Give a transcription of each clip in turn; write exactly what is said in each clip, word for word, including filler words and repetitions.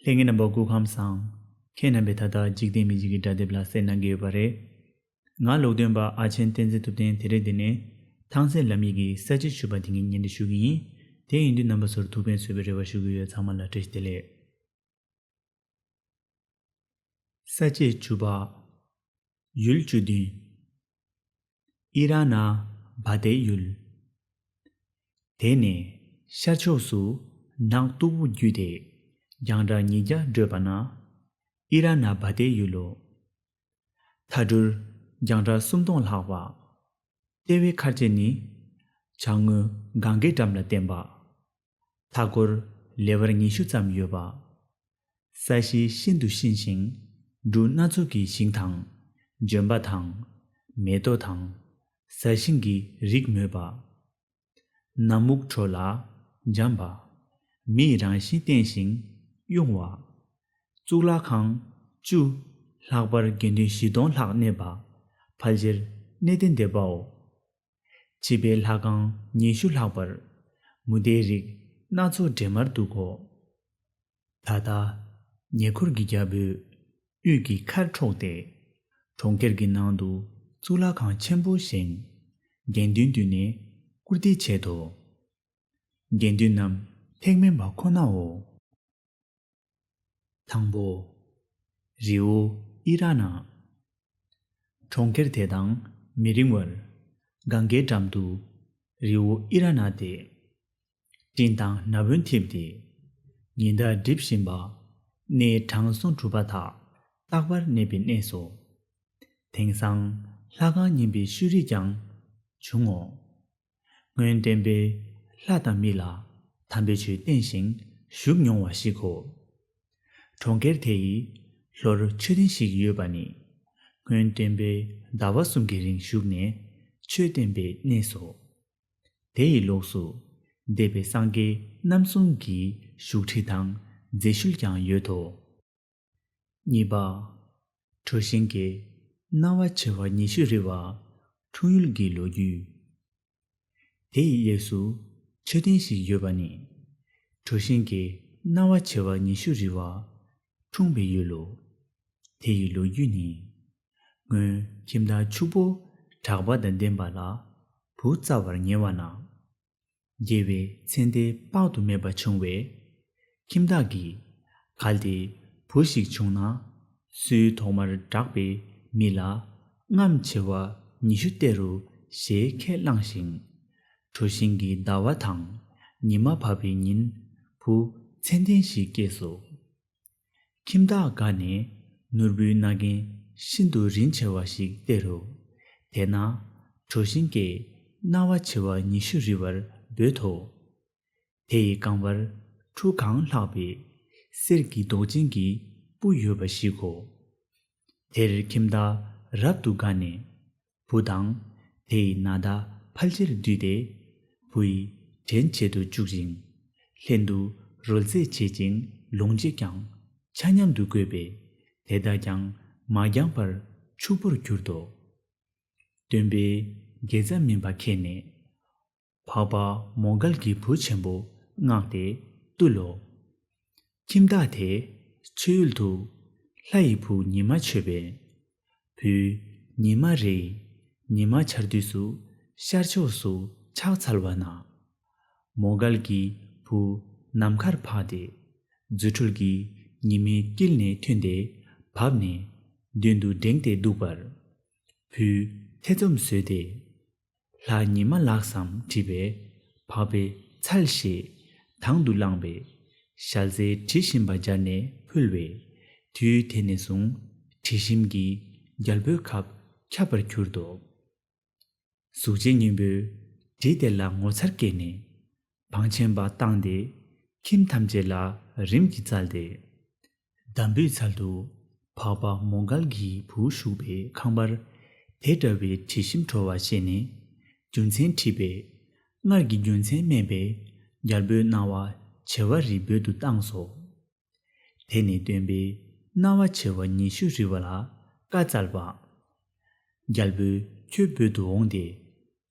ལྷན་རྒྱས་རྣམ་པ་སྐུ་ཁམས་བཟང་། ཁྱེད་རྣམ་པས་ད་ལྟ་འཇིག་རྟེན་མི་འཇིག་གི་སྒྲ་དེབ་ལ་གསན་གནང་གི་ཡོད་པ་རེད། ང་ཀློག་འདོན་པ་ཨ་ཆེན་བསྟན་འཛིན་ཐུབ་བསྟན། དེ་རིང་འདི་ནས་ཐང་སན་ལམ་ཡིག་གི་ས་བཅད་བཅུ་པ་དེ་ཉིད་ཉན་ཞུ་གི་ཡིན། དེ་ཡིན་དུས་རྣམ་པ་ཚོར་ཐུགས་ཕན་གསོས་པའི་རེ་བ་ཞུ་གི་ཡོད། ཚང་མ་ལ་བཀྲ་ཤིས་བདེ་ལེགས། ས་བཅད་བཅུ་པ། ཡུལ་བཅུ་བདུན། ཨི་ར་ན་བ་དའི་ཡུལ། དེ་ནས་ཤར་ཕྱོགས་སུ་ནགས་སྟུག་པོ་བརྒྱུད་དེ་རྒྱང་གྲགས་ཉིས་བརྒྱ་བགྲོད་པ་ན་ཨི་ར་ན་བ་དའི་ཡུལ་ལོ། མཐའ་གྲུར་རྒྱང་གྲགས་སུམ་སྟོང་ལྷག་པ། ལྟེ་བའི་མཁར་བཅད་ནི་བྱང་ངོས་གངྒཱའི་འགྲམ་ལ་བརྟེན་པ། མཐའ་སྐོར་ལེ་བར་ཉི་ཤུ་ཙམ་ཡོད་པ། ས་གཞི་ཤིན་ཏུ་གཤིན་ཞིང་འབྲུ་སྣ་ཚོགས་ཀྱི་ཞིང་དང་། ལྗོན་པ་དང་། མེ་ཏོག་དང་། ས་ཞིང་གི་རིགས་མོད་པ། ནམ་སྨུག་འཕྲོ་ལ་འཇམ་པ། མིའི་རང་བཞིན་བརྟན་ཞིང་གཡུང་བ། གཙུག་ལག་ཁང་བཅུ་ལྷག་པར་དགེ་འདུན་བཞི་སྟོང་ལྷག་གནས་པ། ཕལ་ཆེར་གནས་བརྟན་སྡེ་པའོ། བྱིས་པའི་ལྷ་ཁང་ཉི་ཤུ་ལྷག་པར་མུ་ཏའི་རིགས་སྣ་ཚོགས་འདྲེས་མར་འདུག་གོ། ད་ལྟ་ཉེ་འཁོར་གྱི་རྒྱལ་པོས་དབུས་ཀྱི་མཁར་འཕྲོག་སྟེ་གྲོང་ཁྱེར་གྱི་ནང་དུ་གཙུག་ལག་ཁང་ཆེན་པོ་བཞེངས། དགེ་འདུན་འདུས་ནས་བཀུར་སྟི་བྱེད་དོ། དགེ་འདུན་རྣམས་ཐེག་དམན་པ་ཁོ་ནའོ། དང་པོ། རི་བོ་ཨི་ར་ན། གྲོང་ཁྱེར་དེ་དང་མི་རིང་བར་གངྒཱའི་འགྲམ་དུ་རི་བོ་ཨི་ར་ན་སྟེ། སྤྲིན་དང་ན་བུན་འཐིབས་ཏེ་ཉི་ཟླ་སྒྲིབ་བཞིན་པ། གནས་གྲངས་སུ་གྲུབ་པ་དག་རྟག་པར་གནས་པའི་གནས་སོ། དེང་སང་ལྷ་ཁང་རྙིང་པའི་ཤུལ་རིས་ཀྱང་བྱུང་ངོ་། སྔོན་སྟོན་པས་ལྷ་དང་མི་ལ་དམ་པའི་ཆོས་བསྟན་ཞིང་བཞུགས་མྱོང་བ་ཞིག་གོ། གྲོང་ཁྱེར་དེ་ཡི་ལྷོར་མཆོད་རྟེན་ཞིག་ཡོད་པ་ནི། སྔོན་སྟོན་པས་ཟླ་བ་གསུམ་གྱི་རིང་བཞུགས་ནས་ཆོས་བསྟན་པའི་གནས་སོ། དེ་ཡི་ལོགས་སུ་འདས་པའི་སངས་རྒྱས་རྣམ་གསུམ་གྱི་བཞུགས་ཁྲི་དང་མཛེས་ཤུལ་ཀྱང་ཡོད་དོ། གཉིས་པ། གྲུ་བཞིན་གྱི་སྣང་བ་བྱེ་བ་ཉི་ཤུ་རི་བ་འཁྲུངས་ཡུལ་གྱི་ལོ་རྒྱུས། དེ་ཡི་གཡས་སུ་མཆོད་རྟེན་ཞིག་ཡོད་པ་ནི། གྲུ་བཞིན་གྱི་སྣང་བ་བྱེ་བ་ཉི་ཤུ་རི་བ་འཁྲུངས་པའི་ཡུལ་ལོ། དེ་ཡི་ལོ་རྒྱུས་ནི། སྔོན་ཁྱིམ་བདག་ཕྱུག་པོ་གྲགས་པ་དང་ལྡན་པ་ལ་བུ་བཙའ་བར་ཉེ་བ་ན། དགེ་བའི་མཚན་ལྡན་དཔག་ཏུ་མེད་པ་བྱུང་བས། ཁྱིམ་བདག་གིས་གལ་ཏེ་བུ་ཞིག་བྱུང་ན། སུས་ཐོག་མར་གྲགས་པའི་མི་ལ་རྔམ་བྱེ་བ་ཉི་ཤུ་སྟེར་རོ་ཞེས་ཁས་བླངས་ཤིང་། གྲུ་བཞིན་གྱི་ཟླ་བ་དང་ཉི་མ་བབས་པའི་ཉིན་བུ་མཚན་ལྡན་ཞིག་སྐྱེས་སོ། ཁྱིམ་བདག་དགའ་ནས་ནོར་བུའི་རྣ་རྒྱན་ཤིན་ཏུ་རིན་ཆེ་བ་ཞིག་སྟེར་རོ། དེས་ན་གྲུ་བཞིན་གྱི་སྣང་བ་བྱེ་བ་ཉི་ཤུ་རི་བར་འབོད་དོ། དེ་ཡི་རྐང་པར་ཁྲུ་གང་ལྷག་པའི་གསེར་གྱི་མདོག་ཅན་གྱི་སྤུ་ཡོད་པ་ཞིག་གོ། དེར་ཁྱིམ་བདག་རབ་ཏུ་དགའ་ནས། བུ་དང་དེ་ཡི་ན་ཟླ་ཕལ་ཆེར་བསྡུས་ཏེ། བུ་ཡི་བྲན་བྱེད་དུ་བཅུག་ཅིང་། ལྷན་དུ་རོལ་རྩེད་བྱེད་ཅིང་ལོངས་སྤྱོད་ཀྱང་ཆ་མཉམ་དུ་བགོས་པས། དེ་དག་ཀྱང་མ་འགྱངས་པར་ཕྱུག་པོར་གྱུར་ཏོ། སྟོན་པས་དགེ་རྩ་མིན་པ་མཁྱེན་ནས། འཕགས་པ་མོའུ་འགལ་གྱི་བུ་ཆེན་པོ་མངགས་ཏེ་བཏུལ་ལོ། ཁྱིམ་བདག་དེ་མཆོད་ཡུལ་དུ་ལྷ་ཡི་བུ་ཉི་མ་མཆོད་པས། བུས་ཉི་མ་རེའི་ཉི་མ་འཆར་དུས་སུ་ཤར་ཕྱོགས་སུ་ཕྱག་འཚལ་བ་ན། མོའུ་འགལ་གྱི་བུ་ནམ་མཁར་འཕགས་ཏེ་རྫུ་འཕྲུལ་གྱིས་ཉི་མའི་དཀྱིལ་ནས་ཐོན་ཏེ་བབས་ནས་མདུན་དུ་འགྲེང་སྟེ་འདུག་པར། བུས་ཐེ་ཚོམ་ཟོས་ཏེ། ལྷ་ཉི་མ་ལགས་སམ་དྲིས་པས། འཕགས་པས་འཚལ་ཞེས་དང་དུ་བླངས་པས། ཞལ་ཟས་དྲི་ཞིམ་པ་སྦྱར་ནས་ཕུལ་བས། དུས་དེ་ནས་བཟུང་དྲི་ཞིམ་གྱིས་རྒྱལ་པོའི་ཁབ་ཁྱབ་པར་གྱུར་ཏོ། གཟུགས་ཅན་སྙིང་པོས་དྲི་དེ་ལ་ངོ་མཚར་སྐྱེས་ནས། བང་ཆེན་པ་བཏང་སྟེ་ཁྱིམ་ཐམས་ཅད་ལ་རིམ་གྱིས་བསྩལ་ཏེ། འདམ་བུའི་ཚལ་དུ་འཕགས་པ་མོའུ་འགལ་གྱི་བུ་བཞུགས་པའི་ཁང་པར་དེ་འདྲ་བའི་དྲི་ཞིམ་བྲོ་བ་བྱས་ནས་རྒྱུ་མཚན་དྲིས་པས། སྔར་གྱི་རྒྱུ་མཚན་སྨྲས་པས། རྒྱལ་པོའི་སྣང་བ་བྱེ་བ་རི་བོད་དུ་བཏང་སོ། དེ་ནས་སྟོན་པས་སྣང་བ་བྱེ་བ་ཉི་ཤུ་རི་བ་ལ་བཀའ་སྩལ་པ། རྒྱལ་པོས་ཁྱོད་བོད་དུ་འོངས་ཏེ།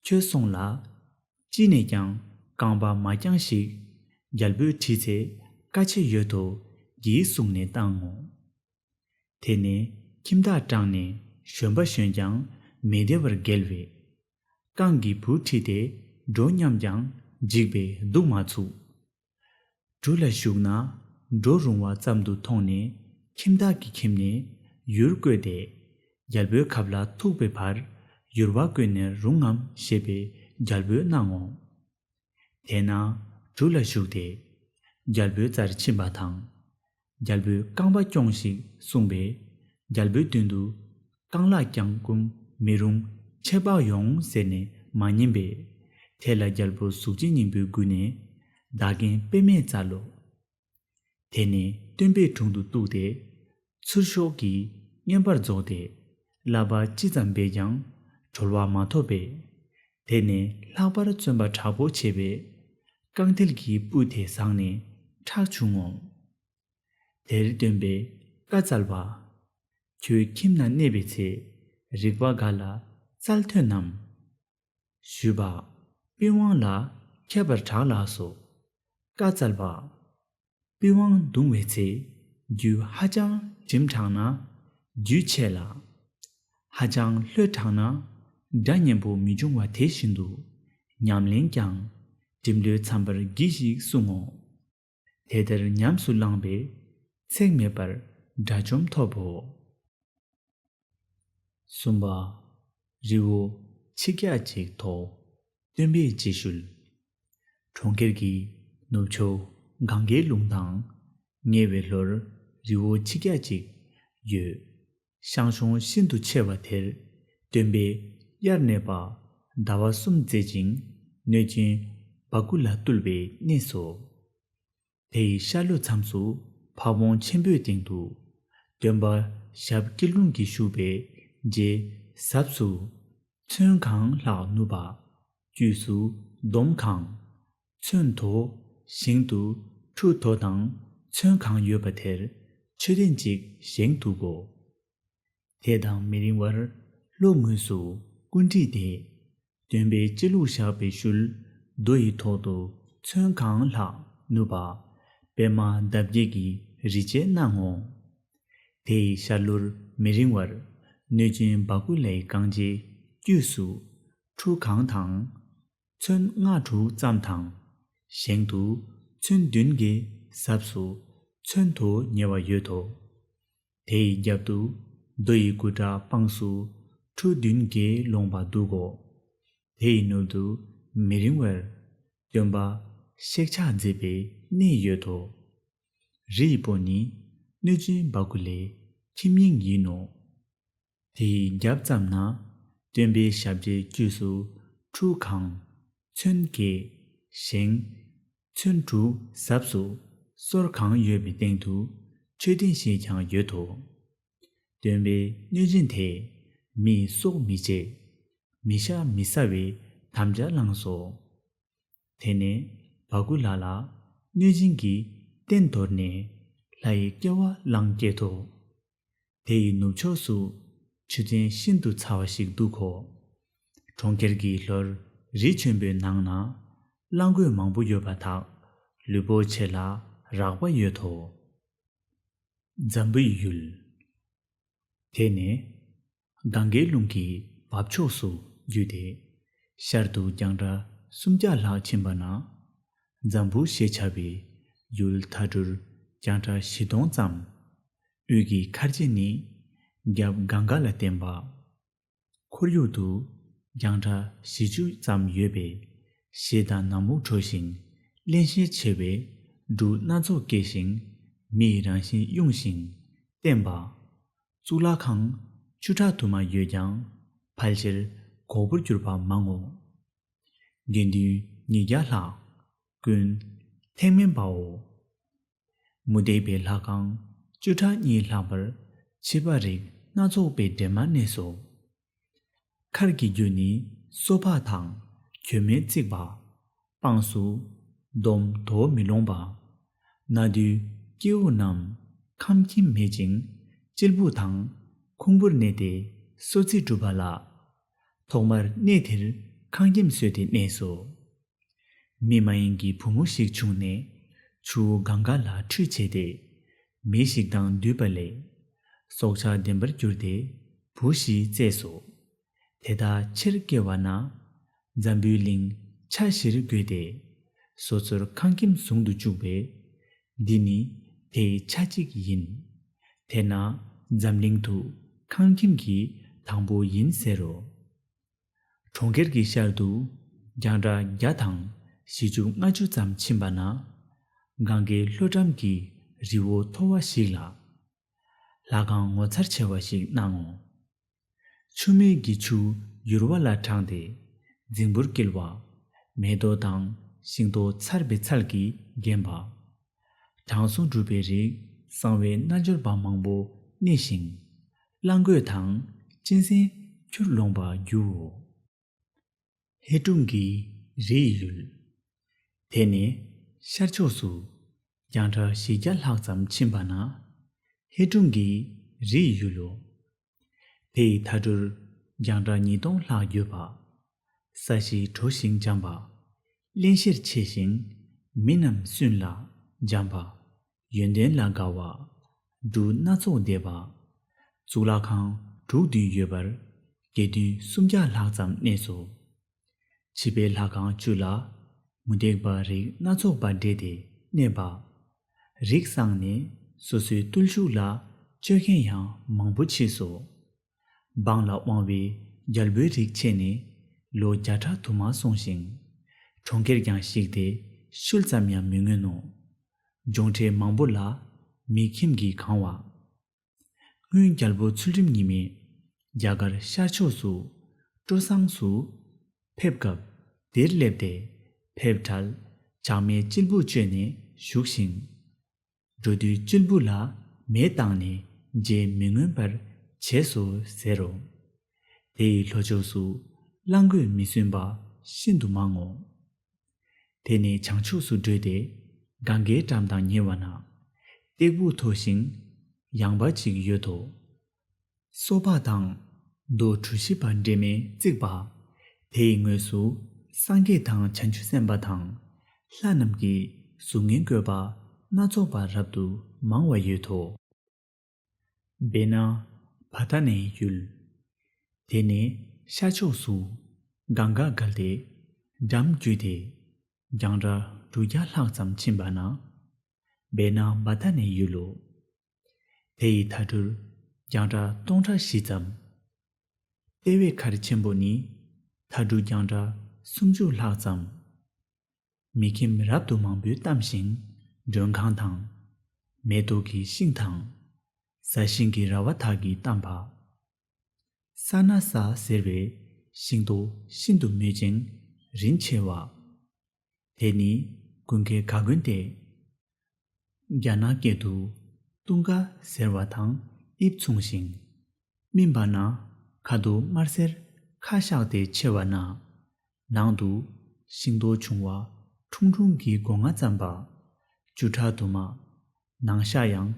ཁྱོད་སོང་ལ། ཅི་ནས་ཀྱང་རྐང་པ་མ་བརྐྱངས་ཤིག། རྒྱལ་པོས་དྲིས་ཚེ་བཀའ་ཆད་ཡོད་དོ་ གྱིས་བཟུང་ནས་བཏང་ངོ་། དེ་ནས་ཁྱིམ་བདག་སྐྲག་ནས་བཞོན་པ་བཞོན་ཀྱང་མི་བདེ་བར་བརྒལ་བས། རྐང་གི་བུ་ཁྲིད་དེ་འགྲོ་སྙམ་ཀྱང་འཇིགས་པས་འདུག་མ་ཚུགས། གྲུ་ལ་ཞུགས་ན་འགྲོ་རུང་བ་ཙམ་དུ་མཐོང་ནས་ཁྱིམ་བདག་གི་ཁྱིམ་ནས་ཡུར་བཀོད་དེ། རྒྱལ་པོའི་ཁབ་ལ་ཐུག་པའི་བར་ཡུར་བ་བཀོད་ནས་རུང་ངམ་ཞེས་པའི་རྒྱལ་པོས་གནང་ངོ་། དེས་ན་གྲུ་ལ་ཞུགས་ཏེ། རྒྱལ་པོའི་རྩར་ཕྱིན་པ་དང་། རྒྱལ་པོས་རྐང་པ་རྐྱོངས་ཤིག་གསུངས་པས། རྒྱལ་པོའི་མདུན་དུ་རྐང་ལག་བརྐྱང་བསྐུམ་མི་རུང་ཆད་པ་ཡོང་ཟེར་ནས་མ་ཉན་པས། དེ་ལ་རྒྱལ་པོ་གཟུགས་ཅན་སྙིང་པོའི་མགུལ་ནས་བདག་རྐྱེན་དཔེ་མེད་སྩལ་ལོ། དེ་ནས་སྟོན་པའི་དྲུང་དུ་གཏུགས་ཏེ། ཚུར་ཤོག་གིས་བསྙེན་པར་རྫོགས་ཏེ། བསླབ་པ་ཅི་ཙམ་འབད་ཀྱང་གྲོལ་བ་མ་ཐོབ་པས། དེ་ནས་ལྷག་པར་བརྩོན་པ་དྲག་པོ་བྱས་པས། རྐང་མཐིལ་གྱི་སྤུ་དེ་ཟགས་ནས་ཁྲག་བྱུང་ངོ་། དེར་སྟོན་པས་བཀའ་སྩལ་པ། ཁྱོད་ཁྱིམ་ན་གནས་པའི་ཚེ། རིག་པ་ག་ལ་སྩལ་ཐོས་ནམ། ཞུས་པ། པི་ཝང་ལ་ཁྱད་པར་གྲགས་ལགས་སོ། བཀའ་སྩལ་པ། པི་ཝང་བརྡུང་བའི་ཚེ། རྒྱུ་ཧ་ཅང་གྲིམ་དྲགས་ན། རྒྱུས་ཆེ་ལ། ཧ་ཅང་ལྷོད་དྲགས་ན། སྒྲ་སྙན་པོ་མི་འབྱུང་བ་དེ་བཞིན་དུ། ཉམས་ལེན་ཀྱང་གྲིམ་ལྷོད་འཚམ་པར་གྱིས་ཤིག་གསུང་ངོ་། དེ་ལྟར་ཉམས་སུ་བླངས་པས་ཚེགས་མེད་པར་དགྲ་བཅོམ་ཐོབ་བོ། གསུམ་པ། རི་བོ་ཆིག་བརྒྱ་གཅིག་མཐོ། སྟོན་པའི་རྗེས་ཤུལ། གྲོང་ཁྱེར་གྱི་ནུབ་ཕྱོགས་གངྒཱའི་ཀླུང་དང་ཉེ་བའི་ལྷོར་རི་བོ་ཆིག་བརྒྱ་གཅིག་ཡོད། ཤང་ཤོང་ཤིན་ཏུ་ཆེ་བ་དེར་སྟོན་པས་དབྱར་གནས་པ་ཟླ་བ་གསུམ་མཛད་ཅིང་གནོད་སྦྱིན་བ་ཀུ་ལ་བཏུལ་བའི་གནས་སོ། དེ་ཡི་ཤར་ལྷོ་མཚམས་སུ་ཕ་བོང་ཆེན་པོའི་སྟེང་དུ་སྟོན་པ་ཞབས་སྐྱིལ་ཀྲུང་གིས་བཞུགས་པའི་རྗེས་ཟབས་སུ་ཚོན་གང་ལྷག་ནུབ་པ། དཀྱུས་སུ་འདོམ་གང་། ཚོན་དོ། ཞིང་དུ་ཁྲུ་དོ་དང་ཚོན་གང་ཡོད་པ་དེར་མཆོད་རྟེན་གཅིག་བཞེངས་འདུག་གོ། དེ་དང་མི་རིང་བར་ལྷོ་ངོས་སུ་སྐུ་བྲིས་ཏེ། སྟོན་པས་སྤྱི་བླུགས་བཞག་པའི་ཤུལ་རྡོ་ཡི་ཐོག་ཏུ་ཚོན་གང་ལྷག་ནུབ་པ། པདྨ་འདབ་བརྒྱད་ཀྱི་རི་བྱད་སྣང་ངོ་། དེ་ཡི་ཤར་ལྷོར་མི་རིང་བར་གནོད་སྦྱིན་བ་ཀུ་ལའི་རྐང་རྗེས་དཀྱུས་སུ་ཁྲུ་གང་དང་། ཚོན་ལྔ་དྲུག་ཙམ་དང་། བཞེང་དུ་ཚོན་བདུན་གྱི་ཟབས་སུ་ཚོན་དོ་ཉེ་བ་ཡོད་དོ། དེ་ཡི་རྒྱབ་ཏུ་རྡོ་ཡི་སྐུ་འདྲ་དཔངས་སུ་ཁྲུ་བདུན་གྱི་ལོངས་པ་འདུག་གོ། དེ་ཡི་ནུབ་ཏུ་མི་རིང་བར་སྟོན་པ་ཤེག་ཆག་མཛད་པའི་གནས་ཡོད་དོ། རི་ཡི་སྤོ་ནི་གནོད་སྦྱིན་བ་ཀུ་ལའི་ཁྱིམ་རྙིང་ཡིན་ནོ། དེའི་རྒྱབ་ཙམ་ན་སྟོན་པའི་ཞབས་རྗེས་དཀྱུས་སུ་ཁྲུ་གང་། ཚོན་བརྒྱད། བཞེང་། ཚོན་དྲུག་ཟབས་སུ་སོར་གང་ཡོད་པའི་སྟེང་དུ་མཆོད་རྟེན་ཞིག་ཀྱང་ཡོད་དོ། སྟོན་པས་གནོད་སྦྱིན་དེ་མིའི་སྲོག་མི་བཅད། མི་ཤ་མི་ཟ་བའི་དམ་བཅའ་བླངས་སོ། དེ་ནས་བ་ཀུ་ལ་ལ་གནོད་སྦྱིན་གྱིས་རྟེན་དོར་ནས་ལྷ་ཡི་སྐྱེ་བ་བླངས་སྐྱེས་ཏོ། དེ་ཡི་ནུབ་ཕྱོགས་སུ་ཆུ་ཚན་ཤིན་ཏུ་ཚ་བ་ཞིག་འདུག་གོ། གྲོང་ཁྱེར་གྱི་ལྷོར་རི་ཆེན་པོའི་ནང་ན་གླང་རྒོད་མང་པོ་ཡོད་པ་དག་ལུས་པོ་ཆེ་ལ་རགས་པ་ཡོད་དོ། འཛམ་བུའི་ཡུལ། དེ་ནས་གངྒཱའི་ཀླུང་གི་འབབ་ཕྱོགས་སུ་བརྒྱུད་དེ། ཤར་དུ་རྒྱང་གྲགས་སུམ་བརྒྱ་ལྷག་ཕྱིན་པ་ན། འཛམ་བུ་ཞེས་བྱ་བའི་ཡུལ་མཐའ་གྲུར་རྒྱང་གྲགས་བཞི་སྟོང་ཙམ། དབུས་ཀྱི་མཁར་བརྒྱད་ནི་རྒྱབ་གངྒཱ་ལ་བརྟེན་པ། ཁོར་ཡུག་ཏུ་རྒྱང་གྲགས་བཞི་བཅུ་ཙམ་ཡོད་པས། གཞས་དང་ནག་མོག་འཁྲོལ་ཞིང་གླེན་གཤེར་ཆེ་བས། འབྲུ་སྣ་ཚོགས་སྐྱེ་ཞིང་མིའི་རང་བཞིན་དབྱུང་ཞིང་བསྟན་པ། གཙུག་ལག་ཁང་བཅུ་ཕྲག་དུ་མ་ཡོད་ཀྱང་ཕལ་ཆེར་གོག་པུར་གྱུར་པ་མང་ངོ་། དགེ་འདུན་ཉིས་བརྒྱ་ལྷག་ཀུན་ཐེག་དམན་པའོ། མུ་སྟེགས་པའི་ལྷ་ཁང་བཅུ་ཕྲག་གཉིས་ལྷག་པར་ཕྱི་པ་རིགས་སྣ་ཚོགས་པའི་འདྲེས་མ་གནས་སོ། མཁར་གྱི་རྒྱུ་ནི་སོ་ཕག་དང་གྱོན་མས་བརྩིགས་པ། དཔངས་སུ་འདོམ་དོ་མི་ལོང་པ། གནའ་དུས་སྐྱེ་བོ་རྣམས་ཁམས་ཁྱིམ་མེད་ཅིང་གཅེར་བུ་དང་ཁུང་བུར་གནས་ཏེ་གསོ་རྩིས་སྒྲུབ་པ་ལ། ཐོག་མར་གནས་དེར་ཁང་ཁྱིམ་བཟོས་ཏེ་གནས་སོ། མི་མ་ཡིན་གྱི་བུ་མོ་ཞིག་བྱུང་ནས་ཆུ་བོ་གངྒཱ་ལ་ཁྲུས་བྱས་ཏེ། མི་ཞིག་དང་འདུས་པ་ལས། སྲོག་ཆགས་ལྡན་པར་གྱུར་ཏེ་བུ་བཞི་བཙས་སོ། དེ་དག་ཆེར་སྐྱེ་བ་ན། འཛམ་བུའི་གླིང་ཆ་བཞིར་བགོས་ཏེ། སོ་སོར་ཁང་ཁྱིམ་བཟུང་དུ་བཅུག་པས། འདི་ནི་དེའི་ཆ་གཅིག་ཡིན། དེས་ན་འཛམ་གླིང་དུ་ཁང་ཁྱིམ་གྱི་དང་པོ་ཡིན་ཟེར་རོ། གྲོང་ཁྱེར་གྱི་ཤར་དུ་རྒྱང་གྲགས་བརྒྱ་དང་བཞི་བཅུ་ལྔ་བཅུ་ཙམ་ཕྱིན་པ་ན། གངྒཱའི་ལྷོ་འགྲམ་གྱི་རི་བོ་མཐོ་བ་ཞིག་ལ། ལྷ་ཁང་ངོ་མཚར་ཆེ་བ་ཞིག་སྣང་ངོ་། ཆུ་སྨད་ཀྱི་ཆུ་ཡུར་བ་ལ་དྲངས་ཏེ་རྫིང་བུར་བསྐྱིལ་བ། མེ་ཏོག་དང་ཤིང་ཏོག་མཚར་བའི་ཚལ་གྱིས་བརྒྱན་པ། དྲང་སྲོང་གྲུབ་པའི་རིགས་གསང་བའི་རྣལ་འབྱོར་པ་མང་པོ་གནས་ཤིང་། གླང་རྒོད་དང་གཅན་གཟན་ཁྱུར་ལོངས་པར་རྒྱུའོ། ཧེ་ཀྲུང་གི་རི་ཡི་ཡུལ། དེ་ནས་ཤར་ཕྱོགས་སུ་རྒྱང་གྲགས་བཞི་བརྒྱ་ལྷག་ཙམ་ཕྱིན་པ་ན། ཧེ་ཀྲུང་གི་རི་ཡི་ཡུལ་ལོ། དེ་ཡི་མཐའ་གྲུར་རྒྱང་གྲགས་ཉིས་སྟོང་ལྷག་ཡོད་པ། ས་གཞི་དྲོ་ཞིང་འཇམ་པ། བརླན་གཤེར་ཆེ་ཞིང་མི་རྣམས་སུན་ལ་འཇམ་པ། ཡོན་ཏན་ལ་དགའ་བ། འབྲུ་སྣ་ཚོགས་འདེབས་པ། གཙུག་ལག་ཁང་དྲུག་བདུན་ཡོད་པར། དགེ་འདུན་སུམ་བརྒྱ་ལྷག་ཙམ་གནས་སོ། བྱིས་པའི་ལྷ་ཁང་བཅུ་ལ་མུ་སྟེགས་པ་རིགས་སྣ་ཚོགས་པ་འདྲེས་ཏེ་གནས་པ། རིགས་བཟང་ནས་སོ་སོའི་བརྟུལ་ཞུགས་ལ་སྤྱོད་མཁན་ཡང་མང་པོ་མཆིས་སོ། འབངས་ལ་དབང་བའི་རྒྱལ་པོའི་རིགས་ཆད་ནས་ལོ་བརྒྱ་ཕྲག་དུ་མ་སོང་ཞིང་། གྲོང་ཁྱེར་ཀྱང་བཤིག་སྟེ་ཤུལ་ཙམ་ཡང་མི་མངོན་ནོ། སྦྱོང་ཁྲལ་མང་པོ་ལ་མི་ཁྱིམ་གྱིས་གང་བ། སྔོན་རྒྱལ་པོ་ཚུལ་ཁྲིམས་ཉི་མས་རྒྱ་གར་ཤར་ཕྱོགས་སུ་སྤྲོ་བསང་སུ་ཕེབས་སྐབས་དེར་སླེབས་ཏེ་ཕེབས་འཕྲལ་ཇག་མས་གཅིལ་བུ་བཅོས་ནས་བཞུགས་ཤིང་། འགྲོ་དུས་གཅིལ་བུ་ལ་མེ་བཏང་ནས་རྗེས་མི་མངོན་པར་བྱས་སོ་ཟེར་རོ། དེ་ཡི་ལྷོ་ཕྱོགས་སུ་གླང་རྒོད་མི་སྲུན་པ་ཤིན་ཏུ་མང་ངོ་། དེ་ནས་བྱང་ཕྱོགས་སུ་བགྲོད་དེ་གངྒཱའི་འགྲམ་དང་ཉེ་བ་ན་སྟེགས་བུ་མཐོ་ཞིང་ཡངས་པ་ཅིག་ཡོད་དོ། སོ་པ་དང་རྡོ་གྲུ་བཞི་པ་འདྲེས་མས་བརྩིགས་པ། དེ་ཡི་ངོས་སུ་སངས་རྒྱས་དང་བྱང་ཆུབ་སེམས་དཔའ་དང་ལྷ་རྣམས་ཀྱི་གཟུགས་བརྙན་བཀོད་པ་སྣ་ཚོགས་པ་རབ་ཏུ་མང་བ་ཡོད་དོ། བེ་ན་བ་ད་ནའི་ཡུལ། དེ་ནས་ཤར་ཕྱོགས་སུ་གངྒཱ་བརྒལ་ཏེ་འགྲམ་བརྒྱུད་དེ་རྒྱང་གྲགས་དྲུག་བརྒྱ་ལྷག་ཙམ་ཕྱིན་པ་ན་བེ་ན་བ་ད་ནའི་ཡུལ་ལོ། དེ་ཡི་མཐའ་གྲུར་རྒྱང་གྲགས་སྟོང་ཕྲག་བཞི་ཙམ། ལྟེ་བའི་མཁར་ཆེན་པོ་ནི་མཐའ་གྲུ་རྒྱང་གྲགས་སུམ་ཅུ་ལྷག་ཙམ། མི་ཁྱིམ་རབ་ཏུ་མང་པོས་གཏམས་ཤིང་མགྲོན་ཁང་དང་། མེ་ཏོག་གི་ཤིང་དང་། ས་ཤིང་གི་ར་བ་དག་གིས་གཏམས་པ། ས་ན་ས་ཟེར་བའི་ཤིང་ཏོག་ཤིན་ཏུ་མོད་ཅིང་རིན་ཆེ་བ། དེ་ནི་ཀུན་དགའི་ག་གོན་ཏེ། རྒྱ་ནག་སྐད་དུ་ཏུང་ཀ་ཟེར་བ་དང་དབྱིབས་མཚུངས་ཤིང་། སྨིན་པ་ན་ཁ་དོག་དམར་སེར་ཁ་ཤགས་ཏེ་ཆེ་བ་ན། ནང་དུ་ཤིང་ཏོག་ཆུང་བ་ཁྲུང་ཁྲུང་གི་སྒོ་ང་ཙམ་པ། བཅུ་ཕྲག་དུ་མ། ནང་ཤ་ཡང་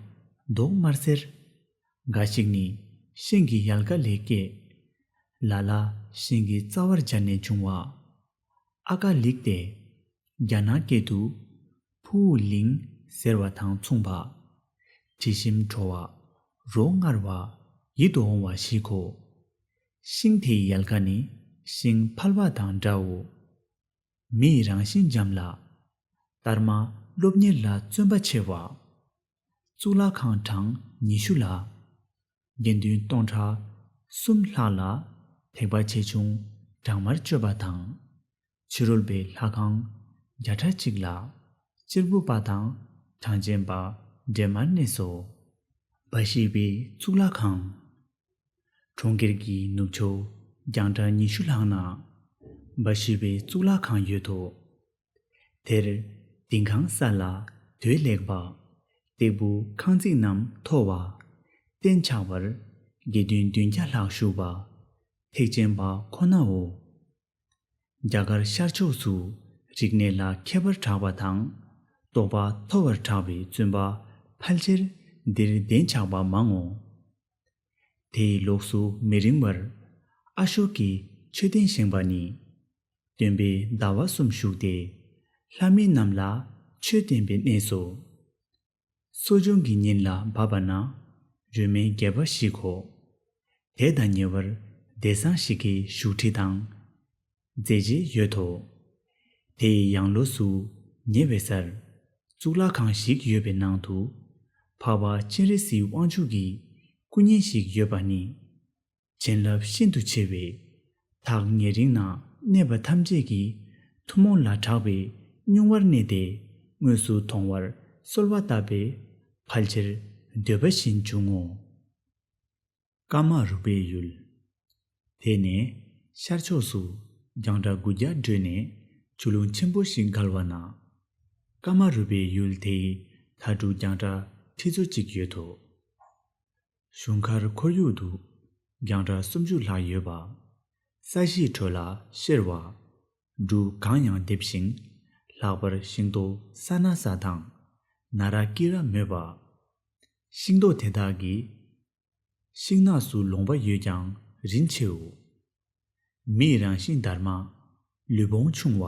མདོག་དམར་སེར། འགའ་ཞིག་ནི་ཤིང་གི་ཡལ་ག་ལས་སྐྱེས། ལ་ལ་ཤིང་གི་རྩ་བར་སྦྱར་ནས་བྱུང་བ། ཨ་ཀ་ལིག་སྟེ། རྒྱ་ནག་སྐད་དུ་ཕུའུ་ལིང་ཟེར་བ་དང་མཚུངས་པ། དྲི་ཞིམ་བྲོ་བ་རོ་མངར་བ་ཡིད་དུ་འོང་བ་ཞིག་གོ། ཤིང་དེའི་ཡལ་ག་ནི་ཤིང་ཕལ་པ་དང་འདྲའོ། མི་ཡི་རང་བཞིན་འཇམ་ལ། སྟར་མ་སློབ་གཉེར་ལ་བརྩོན་པ་ཆེ་བ། གཙུག་ལག་ཁང་གྲངས་ཉི་ཤུ་ལ། དགེ་འདུན་སྟོང་ཕྲག་གསུམ་ལྷག་ལ་ཐེག་པ་ཆེ་ཆུང་སྦྲང་མར་སྤྱོད་པ་དང་། ཕྱི་རོལ་པའི་ལྷ་ཁང་བརྒྱ་ཕྲག་གཅིག་ལ་གཅེར་བུ་པ་དང་གྲངས་ཅན་པ་འདྲེས་མར་གནས་སོ། འབའ་ཞིག་པའི་གཙུག་ལག་ཁང་། གྲོང་ཁྱེར་གྱི་ནུབ་ཕྱོགས་རྒྱང་གྲགས་ཉི་ཤུ་ལྷག་ན་འབའ་ཞིག་པའི་གཙུག་ལག་ཁང་ཡོད་དོ། དེར་ལྡིང་ཁང་ས་ལ་དོས་ལེགས་པ། སྟེགས་བུ་ཁང་བརྩེགས་རྣམས་མཐོ་བ། སྟེང་ཆགས་པར་དགེ་འདུན་བདུན་བརྒྱ་ལྷག་བཞུགས་པ། ཐེག་ཆེན་པ་ཁོ་ནའོ། རྒྱ་གར་ཤར་ཕྱོགས་སུ་རིག་གནས་ལ་མཁས་པར་གྲགས་པ་དང་རྟོགས་པ་མཐོ་བར་གྲགས་པའི་བཙུན་པ་ཕལ་ཆེར་འདིར་གདན་ཆགས་པ་མང་ངོ་། དེའི་ལོགས་སུ་མི་རིང་བར་ཨ་ཤོ་ཀའི་མཆོད་རྟེན་བཞེངས་པ་ནི། སྟོན་པས་ཟླ་བ་གསུམ་བཞུགས་ཏེ་ལྷ་མི་རྣམས་ལ་ཆོས་བསྟན་པའི་གནས་སོ། གསོ་སྦྱོང་གི་ཉིན་ལ་བབ་པ་ན། རོལ་མོའི་རྒྱས་པ་ཞིག་གོ། དེ་དང་ཉེ་བར་བདེ་གསང་ཞིག་གི་བཞུགས་ཁྲི་དང་། མཛད་རྗེས་ཡོད་དོ། དེའི་ཡང་ལོགས་སུ་ཉེ་བའི་སར། གཙུག་ལག་ཁང་ཞིག་ཡོད་པའི་ནང་དུ། འཕགས་པ་སྤྱན་རས་གཟིགས་དབང་ཕྱུག་གི་སྐུ་བརྙན་ཞིག་ཡོད་པ་ནི། བྱིན་རླབས་ཤིན་ཏུ་ཆེ་བས། ཐག་ཉེ་རིང་ན་གནས་པ་ཐམས་ཅད་ཀྱི་ཐུན་མོང་ལ་གྲགས་པའི་སྙུང་བར་གནས་ཏེ། དངོས་སུ་མཐོང་བར་གསོལ་བ་བཏབ་པས། ཕལ་ཆེར་འདོད་པ་བཞིན་བྱུང་ངོ་། ཀ་མ་རུ་པའི་ཡུལ། དེ་ནས་ཤར་ཕྱོགས་སུ་རྒྱང་གྲགས་དགུ་བརྒྱ་བགྲོད་ནས་ཆུ་ཀླུང་ཆེན་པོ་ཞིག་བརྒལ་བ་ན། ཀ་མ་རུ་པའི་ཡུལ་དེའི་མཐའ་གྲུ་རྒྱང་གྲགས་ཁྲི་ཚོ་གཅིག་ཡོད་དོ། གཞུང་མཁར་ཁོར་ཡུག་ཏུ་རྒྱང་གྲགས་སུམ་ཅུ་ལྷག་ཡོད་པ། ས་གཞིའི་ཁྲོད་ལ་གཤེར་བ། འབྲུ་གང་ཡང་འདེབས་ཤིང་། ལྷག་པར་ཤིང་ཏོག་ས་ན་ས་དང་། ན་ར་ཀི་ར་མོད་པ། ཤིང་ཏོག་དེ་དག་གི་ཤིང་ནགས་སུ་ལོང་བ་ཡོད་ཀྱང་རིན་ཆེའོ། མིའི་རང་བཞིན་དར་མ། ལུས་བོངས་ཆུང་བ།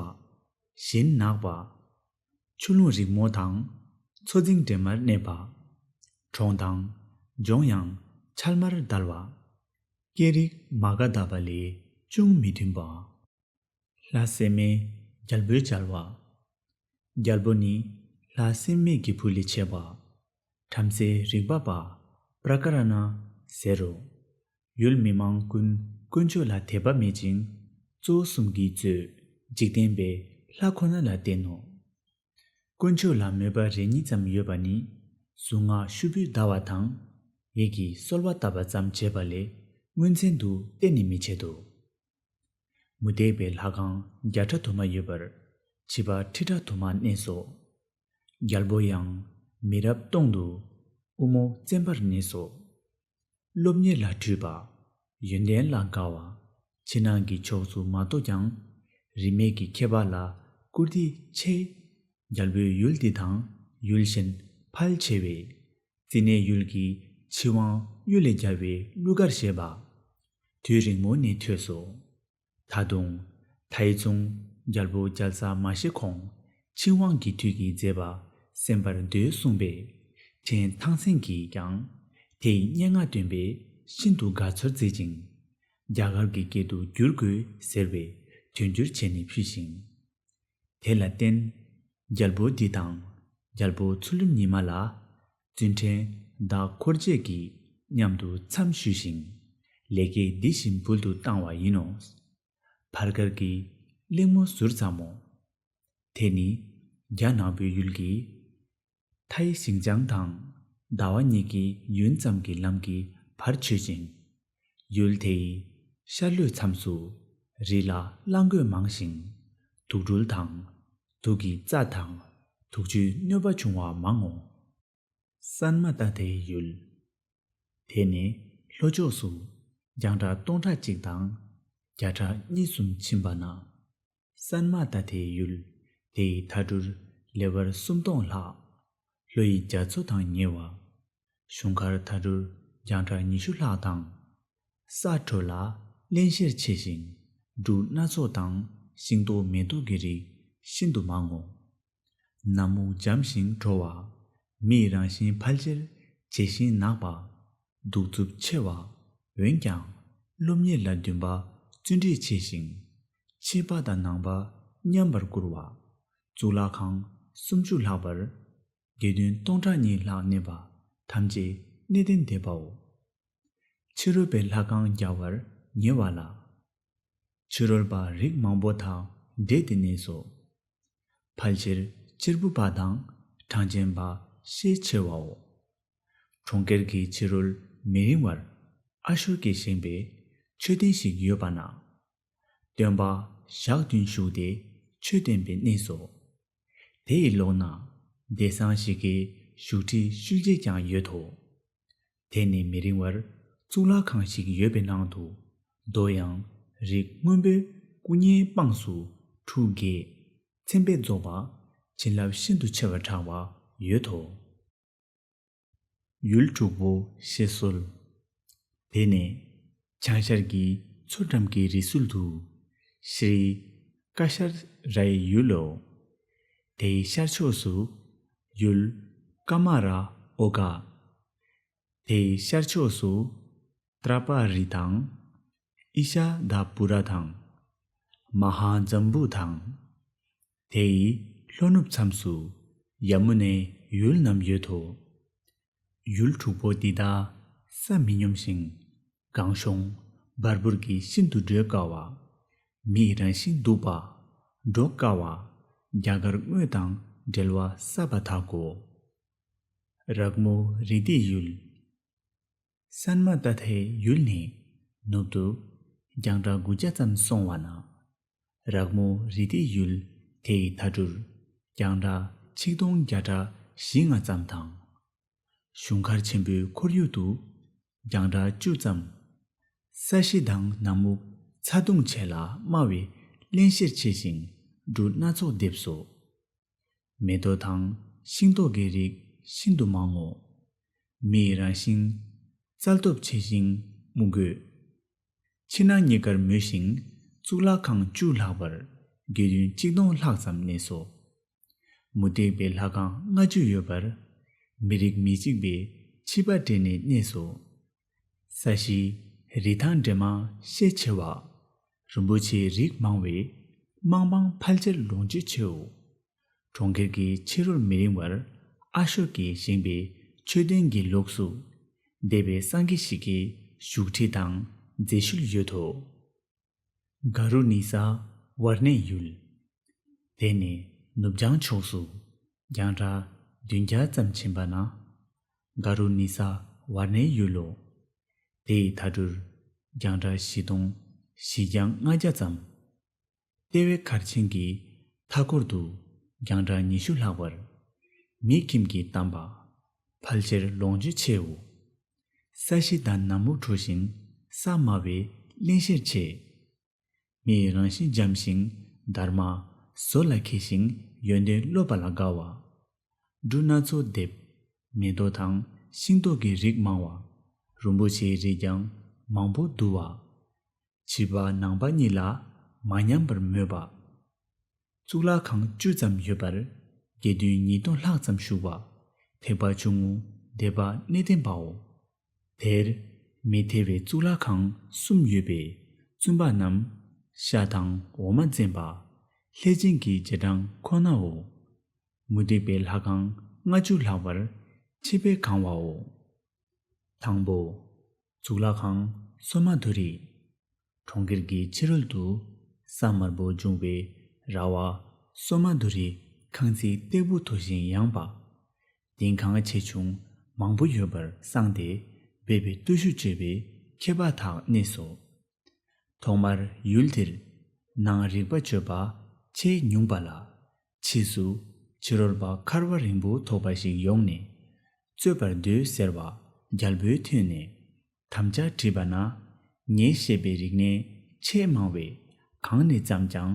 བཞིན་ནག་པ། ཆུ་ཀླུང་རིང་མོ་དང་མཚོ་རྫིང་འདྲེས་མར་གནས་པ། གྲོང་དང་ལྗོངས་ཡང་ཆར་དམར་དལ་བ། སྐད་རིགས་མ་ག་དྷ་པ་ལས་ཅུང་མི་མཐུན་པ། ལྷ་སྲེད་མེད་རྒྱལ་པོའི་རྒྱལ་བ། རྒྱལ་པོ་ནི་ལྷ་སྲེད་མེད་ཀྱི་བུ་ལས་ཆད་པ། བྲམ་ཟེ་རིག་པ་པ་པྲ་ཀ་ར་ཎ་ཟེར་རོ། ཡུལ་མི་མང་ཀུན་དཀོན་མཆོག་ལ་དད་པ་མེད་ཅིང་། གཙོ་བོ་གསུམ་གྱིས་གཙོས་འཇིག་རྟེན་པའི་ལྷ་ཁོ་ན་ལ་བརྟེན་ནོ། དཀོན་མཆོག་ལ་མོས་པ་རེ་གཉིས་ཙམ་ཡོད་པ་ནི། གཟུངས་སྔགས་ཤུབ་བུས་བཟླ་བ་དང་། ཡིད་ཀྱིས་གསོལ་བ་བཏབ་པ་ཙམ་བྱས་པ་ལས་མངོན་མཚན་དུ་གཏན་ནས་མི་བྱེད་དོ། མུ་སྟེགས་པའི་ལྷ་ཁང་བརྒྱ་ཕྲག་དུ་མ་ཡོད་པར། བྱིས་པ་ཁྲི་ཕྲག་དུ་མ་གནས་སོ། རྒྱལ་པོ་ཡང་མི་རབས་སྟོང་དུ་དབུ་མོ་བཙན་པར་གནས་སོ། སློབ་གཉེར་ལ་འཁྲུལ་པ། ཡོན་ཏན་ལ་དགའ་བ། ཕྱི་ནང་གི་ཕྱོགས་སུ་མ་རྟོགས་ཀྱང་། རིས་མེད་ཀྱི་མཁས་པ་ལ་བཀུར་སྟི་ཆེ། རྒྱལ་པོའི་ཡུལ་འདི་དང་ཡུལ་གཞན་ཕལ་ཆེ་བས། རྩི་ནས་ཡུལ་གྱི་ཆུས་དབང་གཡུལ་ལས་རྒྱལ་བའི་གླུ་གར་ཞེས་པ། དུས་རིང་མོ་ནས་ཐོས་སོ། ད་དུང་། ཐའི་ཙུང་རྒྱལ་པོ་རྒྱལ་ས་མ་ཤི་གོང་ཆུས་དབང་གི་དུས་ཀྱི་མཛད་པ་གསན་པར་འདོད་གསུངས་པས། ཕྲན་ཐང་སན་གྱིས་ཀྱང་དེའི་སྙན་ངག་བཏོན་པས་ཤིན་ཏུ་དགའ་ཚོར་མཛད་ཅིང་། རྒྱ་གར་གྱི་སྐད་དུ་བསྒྱུར་དགོས་ཟེར་བའི་དོན་བསྒྱུར་བྱས་ནས་ཕུལ་ཞིང་། དེ་ལ་བརྟེན། རྒྱལ་པོ་འདི་དང་རྒྱལ་པོ་ཚུལ་ཁྲིམས་ཉི་མ་ལ། བཙུན་ཕྲན་བདག་འཁོར་བཅས་ཀྱིས་མཉམ་དུ་མཚམས་ཞུས་ཤིང་། ལས་ཀའི་འདི་བཞིན་འབུལ་དུ་བཏང་བ་ཡིན་ནོ། བར་དཀར་གྱི་གླེང་མོ་ཟུར་ཙམ་མོ། དེ་ནི་རྒྱ་ནག་པོའི་ཡུལ་གྱི་ཐའི་ཞིང་ཅང་དང་ཟླ་བ་གཉིས་ཀྱི་ཡུན་ཙམ་གྱི་ལམ་གྱི་བར་ཆོད་ཅིང་། ཡུལ་དེའི་ཤར་ལྷོའི་མཚམས་སུ་རི་ལ་གླང་རྒོད་མང་ཞིང་། དུག་སྦྲུལ་དང་། དུག་གི་རྩྭ་དང་དུག་ཆུའི་གནོད་པ་བྱུང་བ་མང་ངོ་། སན་མ་ཏ་ཐའི་ཡུལ། དེ་ནས་ལྷོ་ཕྱོགས་སུ་རྒྱང་གྲགས་སྟོང་ཕྲག་གཅིག་དང་བརྒྱ་ཕྲག་གཉིས་གསུམ་ཕྱིན་པ་ན། སན་མ་ཏ་ཐའི་ཡུལ་དེའི་མཐའ་གྲུར་ལེ་བར་སུམ་སྟོང་ལྷག་ལྷོ་ཡི་རྒྱ་མཚོ་དང་ཉེ་བ། གཞུང་མཁར་མཐའ་གྲུར་རྒྱང་གྲགས་ཉི་ཤུ་ལྷག་དང་། ས་དྲོད་ལ་བརླན་གཤེར་ཆེ་ཞིང་འབྲུ་སྣ་ཚོགས་དང་ཤིང་ཏོག་མེ་ཏོག་གི་རིགས་ཤིན་ཏུ་མང་ངོ་། ནམ་མུག་འཇམ་ཞིང་དྲོ་བ། མིའི་རང་བཞིན་ཕལ་ཆེར་ཇེ་ཞིང་ནག་པ། གདུག་རྩུབ་ཆེ་བ། འོན་ཀྱང་སློབ་གཉེར་ལ་འདུན་པ་བརྩོན་འགྲུས་ཆེ་ཞིང་། ཕྱི་པ་དང་ནང་པ་མཉམ་པར་བཀུར་བ། གཙུག་ལག་ཁང་སུམ་ཅུ་ལྷག་པར། དགེ་འདུན་སྟོང་ཕྲག་གཉིས་ལྷག་གནས་པ་ཐམས་ཅད་གནས་བརྟན་སྡེ་པའོ། ཕྱི་རོལ་པའི་ལྷ་ཁང་རྒྱ་བར་ཉེ་བ་ལ། ཕྱི་རོལ་པ་རིགས་མང་པོ་དག་འདྲེས་ཏེ་གནས་སོ། ཕལ་ཆེར་གཅེར་བུ་པ་དང་གྲངས་ཅན་པ་ཤས་ཆེ་བའོ། གྲོང་ཁྱེར་གྱི་ཕྱི་རོལ་མི་རིང་བར་ཨ་ཤོ་ཀས་བཞེངས་པའི་མཆོད་རྟེན་ཞིག་ཡོད་པ་ན། སྟོན་པ་ཞག་བདུན་བཞུགས་ཏེ་ཆོས་བསྟན་པའི་གནས་སོ། དེ་ཡི་ལོགས་ན་བདེ་གསང་ཞིག་གི་བཞུགས་ཁྲི་ཤུལ་རྗེས་ཀྱང་ཡོད་དོ། དེ་ནས་མི་རིང་བར་གཙུག་ལག་ཁང་ཞིག་ཡོད་པའི་ནང་དུ་རྡོ་ཡང་རིགས་སྔོན་པོའི་སྐུ་བརྙན་དཔངས་སུ་ཁྲུ་བརྒྱད་མཚན་དཔེ་རྫོགས་པ་བྱིན་རླབས་ཤིན་ཏུ་ཆེ་བར་གྲགས་པ་ཡོད་དོ། ཡུལ་དྲུག་པོ་བཤད་སྲོལ། དེ་ནས་བྱང་ཤར་གྱི་མཚོ་འགྲམ་གྱི་རི་སུལ་དུ་ཤྲཱི་ཀ་ཤར་རའི་ཡུལ་ལོ། དེའི་ཤར་ཕྱོགས་སུ་ཡུལ་ཀ་མ་ར་ ཨོ་ག། དེའི་ཤར་ཕྱོགས་སུ་ཏྲ་པ་རི་དང་། ཨི་ཤ་དྷ་པུ་ར་དང་། མ་ཧཱ་ཛམ་བུ་དང་། དེའི་ལྷོ་ནུབ་མཚམས་སུ་ཡ་མུ་ནའི་ཡུལ་རྣམས་ཡོད་དོ། ཡུལ་དྲུག་པོ་འདི་དག་ས་མི་སྙོམས་ཤིང་གང་ཤོང་འབར་འབུར་གྱིས་ཤིན་ཏུ་བགྲོད་དཀའ་བ། མིས་རང་བཞིན་སྡུག་པ། འགྲོ་དཀའ་བ། རྒྱ་གར་དངོས་དང་འབྲེལ་བ་ཟབ་པ་དག་གོ། རག་མོ་རི་ཏི་ཡུལ། སན་མ་ཏ་ཐའི་ཡུལ་ནས་ནུབ་ཏུ་རྒྱང་གྲགས་དགུ་བརྒྱ་ཙམ་སོང་བ་ན། རག་མོ་རི་ཏི་ཡུལ་དེའི་མཐའ་གྲུར་རྒྱང་གྲགས་ཆིག་སྟོང་བརྒྱ་ཕྲག་བཞི་ལྔ་ཙམ་དང་། གཞུང་མཁར་ཆེན་པོའི་ཁོར་ཡུག་ཏུ་རྒྱང་གྲགས་བཅུ་ཙམ། ས་གཞི་དང་ནམ་འུག་ཚ་གདུང་ཆེ་ལ་དམའ་བས་བརླན་གཤེར་ཆེ་ཞིང་འབྲུ་སྣ་ཚོགས་འདེབས་སོ། མེ་ཏོག་དང་ཤིང་ཏོག་གི་རིགས་ཤིན་ཏུ་མང་ངོ་། མིའི་རང་བཞིན་རྩལ་སྟོབས་ཆེ་ཞིང་མི་རྒོད། ཕྱི་ནང་གཉིས་ཀར་མོས་ཤིང་གཙུག་ལག་ཁང་བཅུ་ལྷག་པར་དགེ་འདུན་ཆིག་སྟོང་ལྷག་ཙམ་གནས་སོ། མུ་སྟེགས་པའི་ལྷ་ཁང་ལྔ་བཅུ་ཡོད་པར་མི་རིགས་མི་གཅིག་པའི་ཕྱི་པ་སྦྲེལ་ནས་གནས་སོ། ས་གཞི་རི་ཐང་འདྲེས་མ་ཤས་ཆེ་བ། རིན་པོ་ཆེའི་རིགས་མང་བས་མང་པང་ཕལ་ཆེར་ལོངས་སྤྱོད་ཆེའོ། གྲོང་ཁྱེར་གྱི་ཕྱི་རོལ་མི་རིང་བར་ཨ་ཤོ་ཀས་བཞེངས་པའི་མཆོད་རྟེན་གྱི་ལོགས་སུ་འདས་པའི་སངས་རྒྱས་ཤིག་གི་བཞུགས་ཁྲི་དང་མཛེས་ཤུལ་ཡོད་དོ། ག་རུ་ནི་ས་ཝར་ཎའི་ཡུལ། དེ་ནས་ནུབ་བྱང་ཕྱོགས་སུ་རྒྱང་གྲགས་བདུན་བརྒྱ་ཙམ་ཕྱིན་པ་ན། ག་རུ་ནི་ས་ཝར་ཎའི་ཡུལ་ལོ། དེའི་མཐའ་གྲུར་རྒྱང་གྲགས་བཞི་སྟོང་བཞི་བརྒྱ་ལྔ་བརྒྱ་ཙམ། ལྟེ་བའི་མཁར་ཆེན་གྱི་མཐའ་འཁོར་དུ་རྒྱང་གྲགས་ཉི་ཤུ་ལྷག་པར་མིའི་ཁྱིམ་གྱིས་གཏམས་པ་ཕལ་ཆེར་ལོངས་སྤྱོད་ཆེའོ། ས་གཞི་དང་ནམ་འུག་དྲོ་ཞིང་ས་དམའ་བས་བརླན་གཤེར་ཆེ། མིའི་རང་བཞིན་འཇམ་ཞིང་དར་མ་ཟོར་ལ་འཁྱིལ་ཞིང་ཡོན་ཏན་སློབ་པ་ལ་དགའ་བ། འབྲུ་སྣ་ཚོགས་འདེབས། མེ་ཏོག་དང་ཤིང་ཏོག་གི་རིགས་མང་བ། རིན་པོ་ཆེའི་རིགས་ཀྱང་མང་པོ་འདུ་བ། ཕྱི་པ་ནང་པ་གཉིས་ལ་མ་ཉམས་པར་མོས་པ། གཙུག་ལག་ཁང་བཅུ་ཙམ་ཡོད་པར་དགེ་འདུན་ཉིས་སྟོང་ལྷག་ཙམ་བཞུགས་པ། ཐེག་པ་ཆུང་ངུ་སྡེ་པ་གནས་བརྟན་པའོ། དེར་མི་ཐེ་བའི་གཙུག་ལག་ཁང་གསུམ་ཡོད་པས་བཙུན་པ་རྣམས་ཤ་དང་འོ་མ་འཛིན་པ། ལྷས་བྱིན་གྱི་རྗེས་འབྲང་ཁོ་ནའོ། མུ་སྟེགས་པའི་ལྷ་ཁང་ལྔ་བཅུ་ལྷག་པར་ཆིབས་པས་གང་བའོ། དང་པོ། གཙུག་ལག་ཁང་སོ་མ་དྷུ་རི། གྲོང་ཁྱེར་གྱི་ཕྱི་རོལ་དུ་ས་དམར་པོ་འབྱུང་བའི་ར་བ་སོ་མ་དྷུ་རི་ཁང་བརྩེགས་སྟེགས་བུ་མཐོ་ཞིང་ཡངས་པ། ལྡིང་ཁང་ཆེ་ཆུང་མང་པོ་ཡོད་པར་བསྲངས་ཏེ་སྦས་པའི་བརྟུལ་ཞུགས་སྤྱོད་པའི་མཁས་པ་དག་གནས་སོ། ཐོག་མར་ཡུལ་དེར་ནང་རིག་པ་སྤྱོད་པ་ཆེས་ཉུང་པ་ལ། ཕྱིས་སུ་ཕྱི་རོལ་པ་ཁར་བ་རིང་པོ་ཐོགས་པ་ཞིག་ཡོང་ནས་རྩོད་པར་འདོད་ཟེར་བ་རྒྱལ་པོའི་ཐོས་ནས་དམ་བཅའ་བྲིས་པ་ན། ངས་བཤད་པའི་རིག་གནས་ཆེས་མང་བས་གང་ནས་བརྩམས་ཀྱང་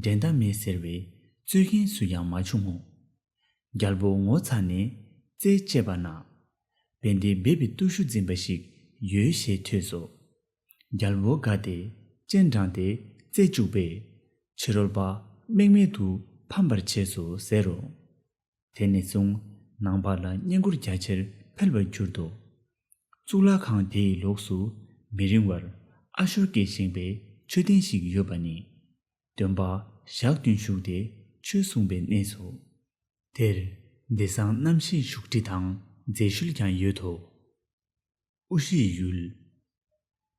འགྲན་ཟླ་མེད་ཟེར་བས་རྩོད་མཁན་སུ་ཡང་མ་བྱུང་ངོ་། རྒྱལ་པོ་ངོ་ཚ་ནས་རྩད་བཅད་པ་ན། དཔལ་ལྡན་སྦས་པའི་བརྟུལ་ཞུགས་འཛིན་པ་ཞིག་ཡོད་ཞེས་ཐོས་སོ། རྒྱལ་པོ་དགའ་སྟེ་སྤྱན་དྲངས་ཏེ་རྩད་བཅུག་པས་ཕྱི་རོལ་པ་རྨེག་མེད་དུ་ཕམ་པར་བྱས་སོ་ཟེར་རོ། དེ་ནས་བཟུང་ནང་པ་ལ་བསྙེན་བཀུར་རྒྱ་ཆེར་འཕེལ་བར་གྱུར་ཏོ། གཙུག་ལག་ཁང་དེའི་ལོགས་སུ་མི་རིང་བར་ཨ་ཤོ་ཀས་བཞེངས་པའི་མཆོད་རྟེན་ཞིག་ཡོད་པ་ནི། སྟོན་པ་ཞག་བདུན་བཞུགས་ཏེ་ཆོས་གསུངས་པའི་གནས་སོ། དེར་བདེ་གསང་རྣམ་ཤེས་བཞུགས་ཁྲི་དང་མཛེས་ཤུལ་ཀྱང་ཡོད་དོ། ཨུ་ཤིའི་ཡུལ།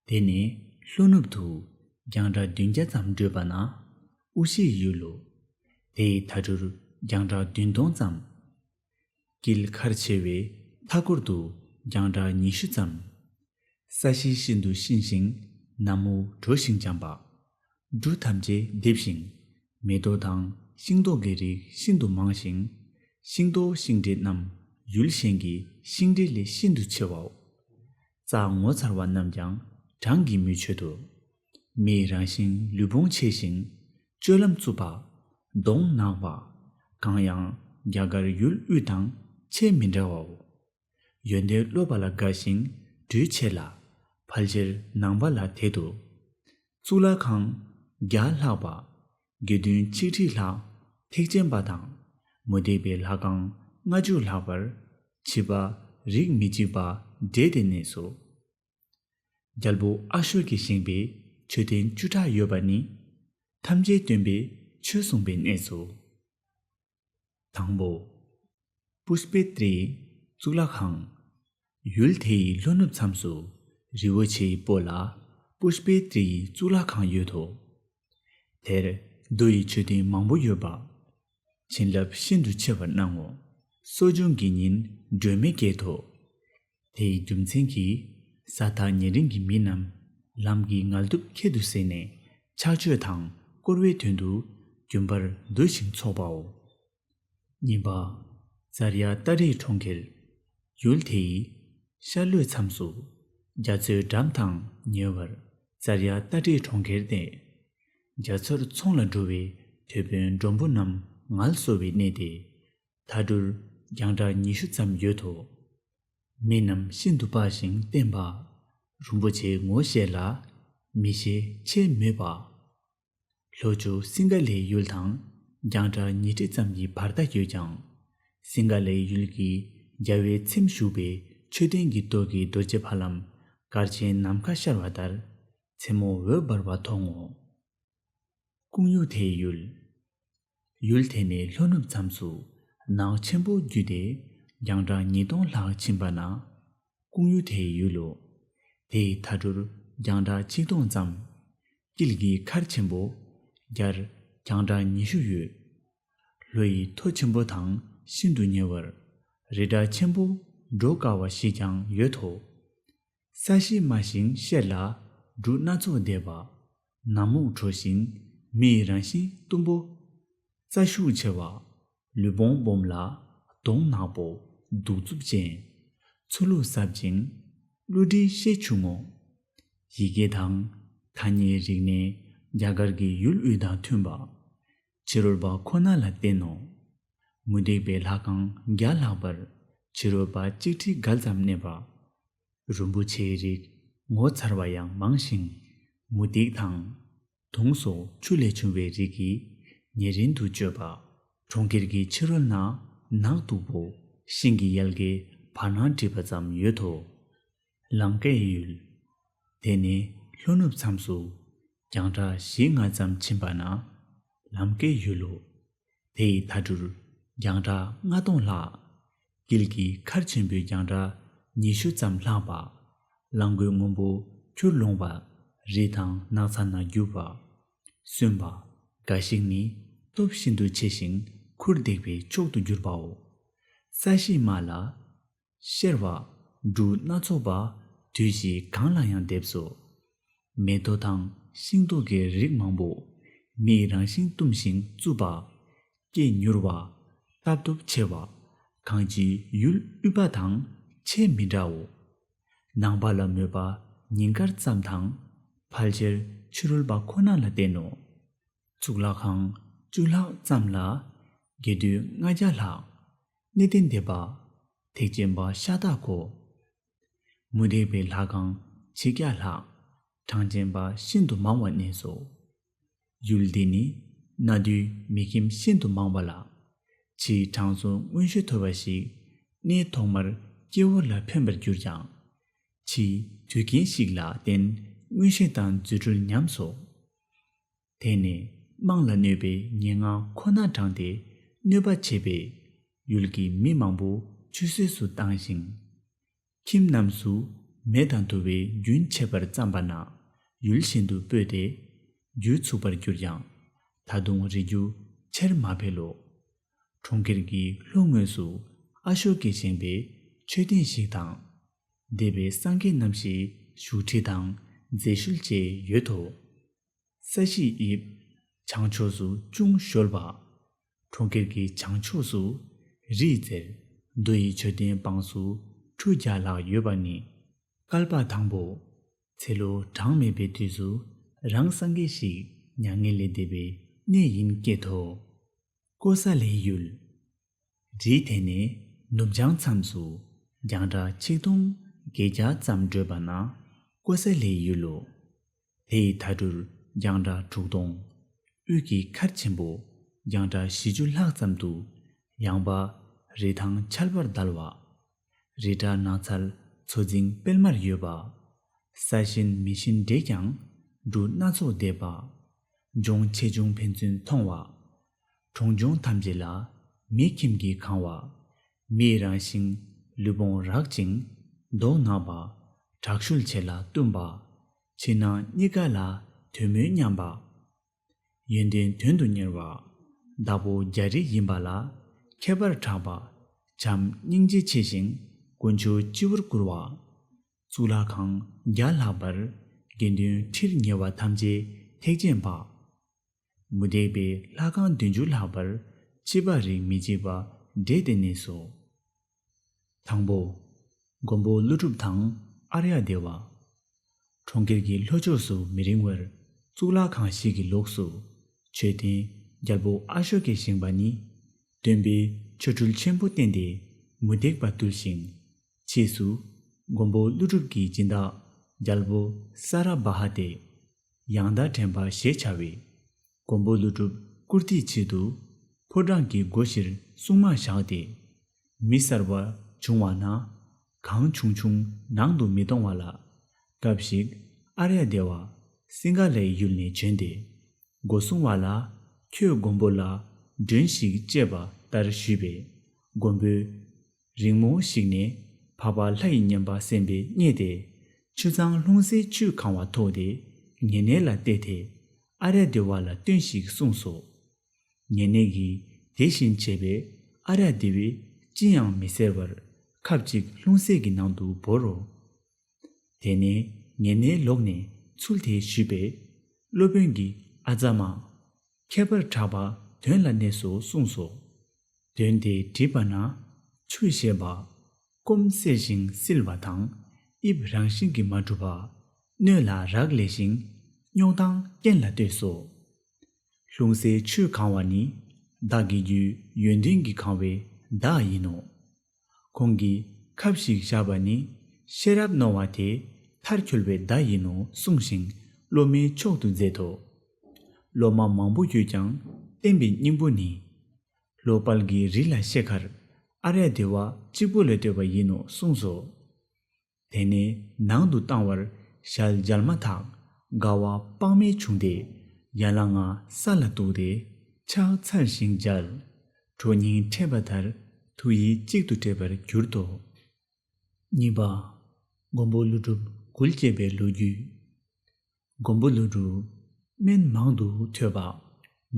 དེ་ནས་ལྷོ་ནུབ་ཏུ་རྒྱང་གྲགས་བདུན་བརྒྱ་ཙམ་བགྲོད་པ་ན་ཨུ་ཤིའི་ཡུལ་ལོ། དེའི་མཐའ་གྲུར་རྒྱང་གྲགས་བདུན་སྟོང་ཙམ། དཀྱིལ་ཁར་ཕྱེ་བའི་མཐའ་སྐོར་དུ་རྒྱང་གྲགས་ཉི་ཤུ་ཙམ། ས་གཞི་ཤིན་ཏུ་གཤིན་ཞིང་ནམ་འུག་དྲོ་ཞིང་འཇམ་པ། འབྲུ་ཐམས་ཅད་འདེབས་ཤིང་མེ་ཏོག་དང་ཤིང་ཏོག་གི་རིགས་ཤིན་ཏུ་མང་ཞིང་། ཤིང་ཏོག་ཤིང་འབྲས་རྣམས་ཡུལ་གཞན་གྱི་ཤིང་འབྲས་ལས་ཤིན་ཏུ་ཆེ་བའོ། རྩྭ་ངོ་མཚར་བ་རྣམས་ཀྱང་གྲངས་ཀྱིས་མི་ཆོད་དོ། མིའི་རང་བཞིན་ལུས་ཕུང་ཆེ་ཞིང་སྤྱོད་ལམ་རྩུབ་པ། གདོང་ནག་པ། གང་ཡང་རྒྱ་གར་ཡུལ་དབུས་དང་ཆེས་མི་འདྲ་བའོ། ཡོན་ཏན་སློབ་པ་ལ་དགའ་ཞིང་གྲོས་ཆེ་ལ། ཕལ་ཆེར་ནང་པ་ལ་དད་དོ། གཙུག་ལག་ཁང་བརྒྱ་ལྷག་པ། དགེ་འདུན་ཆིག་ཁྲི་ལྷག་ཐེག་ཆེན་པ་དང་མུ་སྟེགས་པའི་ལྷ་ཁང་ལྔ་བཅུ་ལྷག་པར་ཕྱི་པ་ རིགས་མི་གཅིག་པ་འདྲེས་ཏེ་གནས་སོ། རྒྱལ་པོ་ཨ་ཤོ་ཀས་བཞེངས་པའི་མཆོད་རྟེན་བཅུ་ཕྲག་ཡོད་པ་ནི། ཐམས་ཅད་སྟོན་པའི་ཆོས་གསུངས་པའི་གནས་སོ། དང་པོ། པུཤ་པེ་ཏྲིའི་གཙུག་ལག་ཁང་། ཡུལ་དེའི་ལྷོ་ནུབ་མཚམས་སུ་རི་བོ་ཆེའི་སྤོ་ལ་པུཤ་པེ་ཏྲིའི་གཙུག་ལག་ཁང་ཡོད་དོ། དེར་རྡོ་ཡི་མཆོད་རྟེན་མང་པོ་ཡོད་པ། བྱིན་རླབས་ཤིན་ཏུ་ཆེ་བར་སྣང་ངོ་། གསོ་སྦྱོང་གི་ཉིན་སྒྲོན་མེ་བསྐྱེད་དོ། དེའི་རྒྱུ་མཚན་གྱིས་ས་ཐག་ཉེ་རིང་གི་མི་རྣམས་ལམ་གྱི་ངལ་དུབ་ཁྱད་དུ་བསད་ནས་ཕྱག་མཆོད་དང་བསྐོར་བའི་དོན་དུ་རྒྱུན་པར་འདུ་ཞིང་འཚོགས་པའོ། གཉིས་པ། ཙར་ཡ་ཏ་ཏྲའི་གྲོང་ཁྱེར། ཡུལ་དེའི་ཤར་ལྷོའི་མཚམས་སུ་རྒྱ་མཚོའི་འགྲམ་དང་ཉེ་བར་ཙར་ཡ་ཏ་ཏྲའི་གྲོང་ཁྱེར་ཏེ། རྒྱ་མཚོར་ཚོང་ལ་འགྲོ་བའི་དེད་དཔོན་མགྲོན་པོ་རྣམས་ངལ་གསོ་བའི་གནས་ཏེ། མཐའ་གྲུར་རྒྱང་གྲགས་ཉི་ཤུ་ཙམ་ཡོད་དོ། མི་རྣམས་ཤིན་ཏུ་དཔའ་ཞིང་བརྟན་པ། རིན་པོ་ཆེའི་ངོ་ཤེས་ལ་མི་ཤེས་ཆེས་མོད་པ། ལྷོ་ཕྱོགས་སིང་ག་ལའི་ཡུལ་དང་རྒྱང་གྲགས་ཉི་ཁྲི་ཙམ་གྱི་བར་ཐག་ཡོད་ཀྱང་། སིང་ག་ལའི་ཡུལ་གྱི་རྒྱལ་བའི་ཚེམས་བཞུགས་པའི་མཆོད་རྟེན་གྱི་ཏོག་གི་རྡོ་རྗེ་ཕ་ལམ་གར་ཆེན་ནམ་མཁའ་ཤར་བ་ལྟར་མཚན་མོ་འོད་འབར་བ་མཐོང་ངོ་། ཀུང་ཡུ་ཐེའི་ཡུལ། ཡུལ་དེ་ནས་ལྷོ་ནུབ་མཚམས་སུ་ནགས་ཆེན་པོ་བརྒྱུད་དེ་རྒྱང་གྲགས་ཉིས་སྟོང་ལྷག་ཕྱིན་པ་ན། ཀུང་ཡུ་ཐེའི་ཡུལ་ལོ། དེའི་མཐའ་གྲུར་རྒྱང་གྲགས་ཆིག་སྟོང་ཙམ། དཀྱིལ་གྱི་མཁར་ཆེན་པོ་བརྒྱར་རྒྱང་གྲགས་ཉི་ཤུ་ཡོད། ལྷོ་ཡི་མཐོ་ཆེན་པོ་དང་ཤིན་ཏུ་ཉེ་བར་རི་བྲག་ཆེན་པོ་འགྲོ་དཀའ་བ་ཞིག་ཀྱང་ཡོད་དོ། ས་གཞི་དམའ་ཞིང་གཤེར་ལ་འབྲུ་སྣ་ཚོགས་འདེབས་པ། ནག་མོག་དྲོ་ཞིང་མི་ཡི་རང་བཞིན་གཏུམ་པོ། རྩ་ཤུགས་ཆེ་བ། ལུས་བོངས་སྦོམ་ལ་གདོང་ནག་པོ་གདུག་རྩུབ་ཅན། ཚུ་ལུ་ཟབ་ཅིང་། བློ་གྲོས་ཤས་ཆུང་ངོ་། ཡི་གེ་དང་ཐ་སྙད་རིག་གནས་རྒྱ་གར་གྱི་ཡུལ་དབུས་དང་མཐུན་པ། ཕྱི་རོལ་པ་ཁོ་ན་ལ་བརྟེན་ནོ། མུ་སྟེགས་པའི་ལྷ་ཁང་བརྒྱ་ལྷག་པར་ཕྱི་རོལ་པ་གཅིག་ཁྲི་འགའ་ཙམ་གནས་པ། རིན་པོ་ཆེའི་རིགས་ངོ་མཚར་བ་ཡང་མང་ཞིང་། མུ་ཏིག་དང་། དུང་སོགས་ཆུ་ལས་བྱུང་བའི་རིགས་ཀྱིས་ཉེ་རིང་དུ་སྤྱོད་པ། གྲོང་ཁྱེར་གྱི་ཕྱི་རོལ་ན་ནགས་སྟུག་པོ་ཤིང་གི་ཡལ་གས་བར་སྣང་བྲིས་པ་ཙམ་ཡོད་དོ། ལང་ཀའི་ཡུལ། དེ་ནས་ལྷོ་ནུབ་མཚམས་སུ་རྒྱང་གྲགས་བཞི་ལྔ་ཙམ་ཕྱིན་པ་ན་ལང་ཀའི་ཡུལ་ལོ། དེ་ཡི་མཐའ་གྲུར་རྒྱང་གྲགས་ལྔ་སྟོང་ལྷག། དཀྱིལ་གྱི་མཁར་ཆེན་པོའི་རྒྱང་གྲགས་ཉི་ཤུ་ཙམ་ལྷག་པ། གླང་རྒོད་སྔོན་པོ་ཁྱུར་ལོང་བ། རི་དང་ནགས་ཚལ་ན་རྒྱུ་བ། སོན་པ། འགའ་ཞིག་ནི་སྟོབས་ཤིན་ཏུ་ཆེ་ཞིང་ཁུར་འདེགས་པའི་མཆོག་ཏུ་གྱུར་པའོ། ས་གཞི་དམའ་ལ། གཤེར་བ། འབྲུ་སྣ་ཚོགས་པ་དུས་བཞི་གང་ལ་ཡང་འདེབས་སོ། མེ་ཏོག་དང་ཤིང་ཏོག་གི་རིགས་མང་པོ། མིའི་རང་བཞིན་གཏུམ་ཞིང་རྩུབ་པ། སྐྱེ་མྱུར་བ། སྟབས་སྟོབས་ཆེ་བ། གང་ཅིའི་ཡུལ་དབུས་པ་དང་ཆེས་མི་འདྲའོ། ནང་པ་ལ་མོས་པ་ཉིན་དཀར་ཙམ་དང་། ཕལ་ཆེར་ཕྱི་རོལ་པ་ཁོ་ན་ལ་བརྟེན་ནོ། གཙུག་ལག་ཁང་བཅུ་ལྷག་ཙམ་ལ་དགེ་འདུན་ལྔ་བརྒྱ་ལྷག། གནས་བརྟན་སྡེ་པ། ཐེག་ཆེན་པ་ཤ་སྟག་གོ། མུ་སྟེགས་པའི་ལྷ་ཁང་ཆིག་བརྒྱ་ལྷག། གྲངས་ཅན་པ་ཤིན་ཏུ་མང་བ་གནས་སོ། ཡུལ་འདི་ནི་གནའ་དུས་མི་ཁྱིམ་ཤིན་ཏུ་མང་བ་ལ། ཕྱིའི་གྲངས་སུ་མངོན་ཤེས་ཐོབ་པ་ཞིག་གནས་ཐོག་མར་སྐྱེ་བོ་ལ་ཕན་པར་གྱུར་ཀྱང་། ཕྱིའི་དུས་རྐྱེན་ཞིག་ལ་བརྟེན་མངོན་ཤེས་དང་རྫུ་འཕྲུལ་ཉམས་སོ། དེ་ནས་དམངས་ལ་གནོད་པའི་ཉེར་ལྔ་ཁོ་ན་དྲངས་ཏེ་གནོད་པ་བྱས་པས་ཡུལ་གྱི་མི་མང་པོ་ཆུད་ཟོས་སུ་བཏང་ཞིང་། ཁྱིམ་རྣམས་སུ་མེ་དང་དུ་བའི་རྒྱུན་ཆད་པར་བརྩམས་པ་ན་ཡུལ་ཤིན་ཏུ་སྤོས་ཏེ་རྒྱུ་ཚུགས་པར་གྱུར་ཀྱང་ད་དུང་རིག་རྒྱུ་ཆེར་མ་འཕེལ་ལོ། གྲོང་ཁྱེར་གྱི་ལྷོ་ངོས་སུ་ཨ་ཤོ་ཀས་བཞེངས་པའི་མཆོད་རྟེན་ཞིག་དང་། འདས་པའི་སངས་རྒྱས་རྣམ་བཞིའི་བཞུགས་ཁྲི་དང་མཛེས་ཤུལ་བཅས་ཡོད་དོ། ས་གཞིའི་དབྱིབས་བྱང་ཕྱོགས་སུ་ཅུང་གཞོལ་བ། གྲོང་ཁྱེར་གྱི་བྱང་ཕྱོགས་སུ་རིའི་རྩེར་རྡོ་ཡི་མཆོད་རྟེན་འབངས་སུ་ཁྲུ་བརྒྱ་ལྷག་ཡོད་པ་ནི། བསྐལ་པ་དང་པོ། ཚེ་ལོ་གྲངས་མེད་པའི་དུས་སུ་རང་སངས་རྒྱས་ཤིག་མྱ་ངན་ལས་འདས་པའི་གནས་ཡིན་སྐད་དོ། ཀོ་ས་ལའི་ཡུལ། རི་དེ་ནས་ནུབ་བྱང་མཚམས་སུ་རྒྱང་གྲགས་ཆིག་སྟོང་བརྒྱད་བརྒྱ་ཙམ་བགྲོད་པ་ན་ཀོ་ས་ལའི་ཡུལ་ལོ། དེ་ཡི་མཐའ་གྲུར་རྒྱང་གྲགས་དྲུག་སྟོང་། དབུས་ཀྱི་མཁར་ཆེན་པོ་རྒྱང་གྲགས་བཞི་བཅུ་ལྷག་ཙམ་དུ་ཡངས་པ། རི་ཐང་ཆལ་པར་བརྡལ་བ། རི་བྲག་ནགས་ཚལ་མཚོ་རྫིང་སྤེལ་མར་ཡོད་པ། ས་གཞན་མི་གཞན་འདྲེས་ཀྱང་འབྲུ་སྣ་ཚོགས་འདེབས་པ། ལྗོངས་ཆེ་ཆུང་ཕན་ཚུན་མཐོང་བ། གྲོང་ཆུང་ཐམས་ཅད་ལ་མིའི་ཁྱིམ་གྱིས་གང་བ། མིའི་རང་བཞིན་ལུས་བོངས་རག་ཅིང་མདོག་ནག་པ། དྲག་ཤུལ་ཆེ་ལ་བསྟུན་པ། ཕྱི་ནང་གཉིས་ཀ་ལ་དོན་སྨོན་མཉམ་པ། ཡོན་ཏན་དོན་དུ་གཉེར་བ། བདག་པོ་རྒྱ་རིགས་ཡིན་པ་ལ་ཁྱད་པར་གྲགས་པ། བྱམས་སྙིང་རྗེ་ཆེ་ཞིང་དཀོན་མཆོག་སྤྱི་བོར་བཀུར་བ། གཙུག་ལག་ཁང་བརྒྱ་ལྷག་པར་དགེ་འདུན་ཁྲིར་ཉེ་བ་ཐམས་ཅད་ཐེག་ཆེན་པ། མུ་སྟེགས་པའི་ལྷ་ཁང་བདུན་ཅུ་ལྷག་པར་ཕྱི་པ་རིགས་མི་གཅིག་པ་འདྲེས་ཏེ་གནས་སོ། དང་པོ། མགོན་པོ་ཀླུ་སྒྲུབ་དང་ཨརྱ་དེ་བ། གྲོང་ཁྱེར་གྱི་ལྷོ་ཕྱོགས་སུ་མི་རིང་བར་གཙུག་ལག་ཁང་ཞིག་གི་ལོགས་སུ་མཆོད་རྟེན་རྒྱལ་པོ་ཨ་ཤོ་ཀས་བཞེངས་པ་ནི་སྟོན་པའི་ཆོ་འཕྲུལ་ཆེན་པོ་བསྟན་ཏེ་མུ་སྟེགས་པ་བཏུལ་ཞིང་། ཕྱིས་སུ་མགོན་པོ་ཀླུ་སྒྲུབ་ཀྱི་སྦྱིན་བདག་རྒྱལ་པོ་ས་ར་བ་ཧ་སྟེ། ཡང་དག་དྲན་པ་ཞེས་བྱ་བས། མགོན་པོ་ཀླུ་སྒྲུབ་བཀུར་སྟིའི་ཆེད་དུ་ཕོ་བྲང་གི་སྒོ་བཞིར་སྲུང་མ་བཞག་སྟེ། མི་གསར་པ་བྱུང་བ་ན་གང་བྱུང་བྱུང་ནང་དུ་མི་གཏོང་བ་ལ། སྐབས་ཤིག་ཨར་ཡ་དེ་བ་སིང་ག་ལའི་ཡུལ་ནས་བྱོན་ཏེ། སྒོ་སྲུང་བ་ལ་ཁྱོད་མགོན་པོ་ལ་མགྲོན་ཞིག་བཅས་པ་ལྟར་ཞུས་པས། མགོན་པོས། རིང་མོ་ཞིག་ནས་འཕགས་པ་ལྷ་ཡི་བསྙེན་པ་གསན་པས་མཉེས་ཏེ། ཆུ་གཙང་ལྷུང་བཟེད་ཆུས་གང་བ་ཐོགས་ཏེ་ཉེ་གནས་ལ་གཏད་དེ་ཨརྱ་དེ་བ་ལ་བསྟོན་ཞིག་གསུངས་སོ། ཉེ་གནས་ཀྱིས་དེ་བཞིན་བྱས་པས་ཨརྱ་དེ་བས་ཅི་ཡང་མི་ཟེར་བར་ཁབ་ཅིག་ལྷུང་བཟེད་ཀྱི་ནང་དུ་བོར་རོ། དེ་ནས་ཉེ་གནས་ལོག་ནས་ཚུལ་དེ་ཞུས་པས། སློབ་དཔོན་གྱིས་ཨ་ཙ་མ། ཁྱད་པར་གྲགས་པ་དོན་ལ་གནས་སོ་གསུངས་སོ། དོན་དེ་དྲིས་པ་ན་ཆུ་ཞེས་པ། སྐོམ་སེལ་ཞིང་བསིལ་བ་དང་དབྱིབས་རང་བཞིན་གྱིས་མ་གྲུབ་པ། སྣོད་ལ་རག་ལས་ཤིང་རྙོག་དང་རྐྱེན་ལ་ལྟོས་སོ། ལྷུང་བཟེད་ཆུས་གང་བ་ནི་བདག་གི་རྒྱུད་ཡོན་ཏན་གྱིས་གང་བའི་བདག་ཡིན་ནོ། ཁོང་གིས་ཁབ་ཞིག་བཞག་པ་ནི་ཤེས་རབ་རྣོ་བ་དེ་མཐར་འཁྱོལ་བའི་བརྡ་ཡིན་ནོ་གསུངས་ཤིང་སློབ་མའི་མཆོག་ཏུ་མཛད་དོ། སློབ་མ་མང་པོ་ཡོད་ཀྱང་བསྟན་པའི་སྙིང་པོ་ནི། ལྷོ་དཔལ་གྱི་རི་ལ་གཤེགས་ཁར་ཨརྱ་དེ་བ་གཅིག་པུ་ལ་ལྟོས་པ་ཡིན་ནོ་གསུངས་སོ། དེ་ནས་ནང་དུ་བཏང་བར་ཞལ་མཇལ་མ་ཐག་དགའ་བ་དཔག་མེད་བྱུང་སྟེ་ཡན་ལག་ལྔ་ས་ལ་གཏུགས་ཏེ་ཕྱག་འཚལ་ཞིང་མཇལ། ཁྲོ་སྙིང་ཕྲད་པ་ལྟར་ཐུགས་ཡིད་གཅིག་ཏུ་འདྲེས་པར་གྱུར་ཏོ། གཉིས་པ། མགོན་པོ་ཀླུ་སྒྲུབ་མགུལ་བཅད་པའི་ལོ་རྒྱུས། མགོན་པོ་ཀླུ་སྒྲུབ་སྨན་མང་དུ་ཐོས་པ།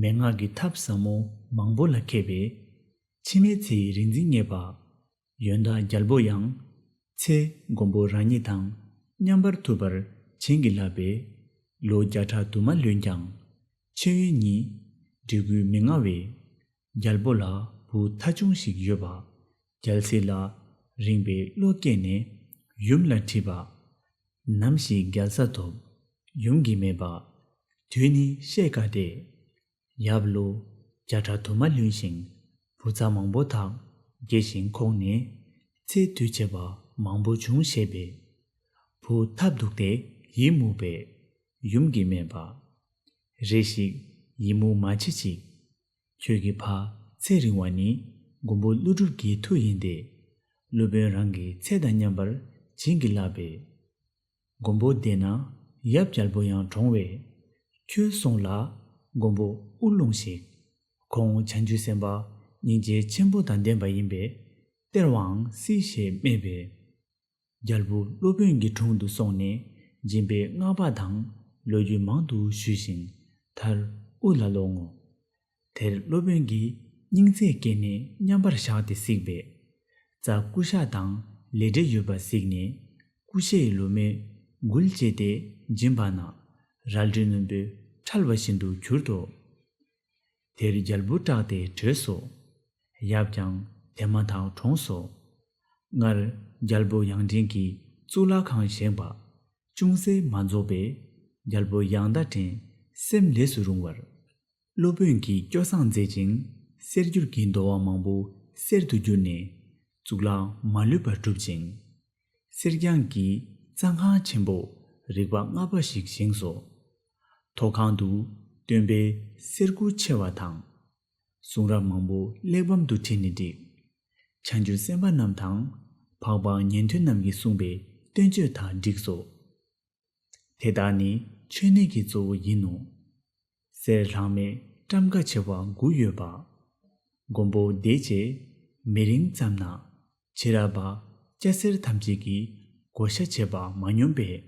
མན་ངག་གི་ཐབས་ཟབ་མོ་མང་པོ་ལ་མཁས་པས། འཆི་མེད་ཚེའི་རིག་འཛིན་བརྙེས་པ། ཡོན་བདག་རྒྱལ་པོ་ཡང་། ཚེ་མགོན་པོ་རང་ཉིད་དང་མཉམ་པར་ཐུག་པར་བྱིན་གྱིས་བརླབས་པས། ལོ་བརྒྱ་ཕྲག་དུ་མ་ལོན་ཀྱང་། མཆོད་ཡོན་ཉིད་འབྲི་དགོས་མི་མངའ་བས། རྒྱལ་པོ་ལ་བུ་ཐ་ཆུང་ཞིག་ཡོད་པ། རྒྱལ་སྲིད་ལ་རིངས་པའི་བློ་སྐྱེས་ནས་ཡུམ་ལ་དྲིས་པ། ནམ་ཞིག་རྒྱལ་ས་ཐོབ་ཡུམ་གྱིས་སྨྲས་པ། དུས་ནི་ཤེས་དཀའ་སྟེ། ཡབ་ལོ་བརྒྱ་ཕྲག་དུ་མ་ལོན་ཞིང་བུ་ཚ་མང་པོ་དག་རྒས་ཤིང་ཁོང་ནས་ཚེ་དུས་བྱས་པ་མང་པོ་བྱུང་ཞེས་པས། བུ་ཐབས་སྡུག་སྟེ་ཡིད་མུག་པས་ཡུམ་གྱིས་སྨྲས་པ། རེ་ཞིག་ཡིད་མུག་མ་བྱེད་ཅིག། ཁྱོད་ཀྱི་ཕ་ཚེ་རིང་བ་ནི་མགོན་པོ་ཀླུ་སྒྲུབ་ཀྱི་མཐུ་ཡིན་ཏེ། སློབ་དཔོན་རང་གི་ཚེ་དང་མཉམ་པར་བྱིན་གྱིས་བརླབས་པས། མགོན་པོ་བདེ་ན་ཡབ་རྒྱལ་པོ་ཡང་གྲོངས་པས། ཁྱོད་སོང་ལ་མགོན་པོ་དབུ་ལོང་ཞིག། ཁོང་བྱང་ཆུབ་སེམས་དཔའ་སྙིང་རྗེ་ཆེན་པོ་དང་ལྡན་པ་ཡིན་པས་སྟེར་བའང་སྲིད་ཞེས་སྨྲས་པས། རྒྱལ་པོ་སློབ་དཔོན་གྱི་དྲུང་དུ་སོང་ནས་སྦྱིན་པའི་བསྔགས་པ་དང་ལོ་རྒྱུས་མང་དུ་ཞུས་ཤིང་མཐར་དབུ་ལ་ལོང་ངོ་། དེར་སློབ་དཔོན་གྱིས་སྙིང་བརྩེ་སྐྱེས་ནས་མཉམ་པར་བཞག་སྟེ་གཟིགས་པས། རྩྭ་ཀུ་ཤ་དང་ལས་འབྲས་ཡོད་པ་གཟིགས་ནས་ཀུ་ཤའི་ལོ་མས་མགུལ་བཅད་དེ་སྦྱིན་པ་ན་རལ་གྲི་རྣོན་པོས་འཕྲལ་བ་བཞིན་དུ་གྱུར་ཏོ། དེར་རྒྱལ་པོ་སྐྲག་སྟེ་བྲོས་སོ། ཡབ་ཀྱང་དེ་མ་ཐག་གྲོངས་སོ། སྔར་རྒྱལ་པོ་ཡང་ལྡན་གྱིས་གཙུག་ལག་ཁང་བཞེངས་པ་ཅུང་ཟད་མ་རྫོགས་པས་རྒྱལ་པོ་ཡང་ཟླ་བྲན་སེམས་ལས་སུ་རུང་བར། སློབ་དཔོན་གྱིས་སྐྱོ་བསངས་མཛད་ཅིང་གསེར་འགྱུར་གྱི་འདོ་བ་མང་པོ་གསེར་དུ་བསྒྱུར་ནས་གཙུག་ལག་མ་ལུས་པར་གྲུབ་ཅིང་། གསེར་སྦྱངས་ཀྱི་གཙང་ཁང་ཆེན་པོ་རིག་པ་ལྔ་པ་ཞིག་བཞེངས་སོ། ཐོག་ཁང་དུ་སྟོན་པའི་གསེར་སྐུ་ཆེ་བ་དང་། གསུང་རབ་མང་པོ་གླེགས་བམ་དུ་བྲིས་ནས་བསྒྲིགས། བྱང་ཆུབ་སེམས་དཔའ་རྣམས་དང་ འཕགས་པ་ཉན་ཐོས་རྣམས་ཀྱིས་གསུངས་པའི་བསྟན་བཅོས་དག་བསྒྲིགས་སོ། དེ་དག་ནི་མཆོད་གནས་ཀྱི་གཙོ་བོ་ཡིན་ནོ། གསེར་ལྷག་མས་བཀྲམ་ཀ་བྱེ་བ་དགུ་ཡོད་པ། མགོན་པོ་བདེ་བྱེད་མི་རིང་ཙམ་ན། ཕྱི་རབས་པ་སྐྱ་སེར་ཐམས་ཅད་ཀྱིས་བགོ་བཤའ་བྱེད་པ་མ་སྙོམས་པས།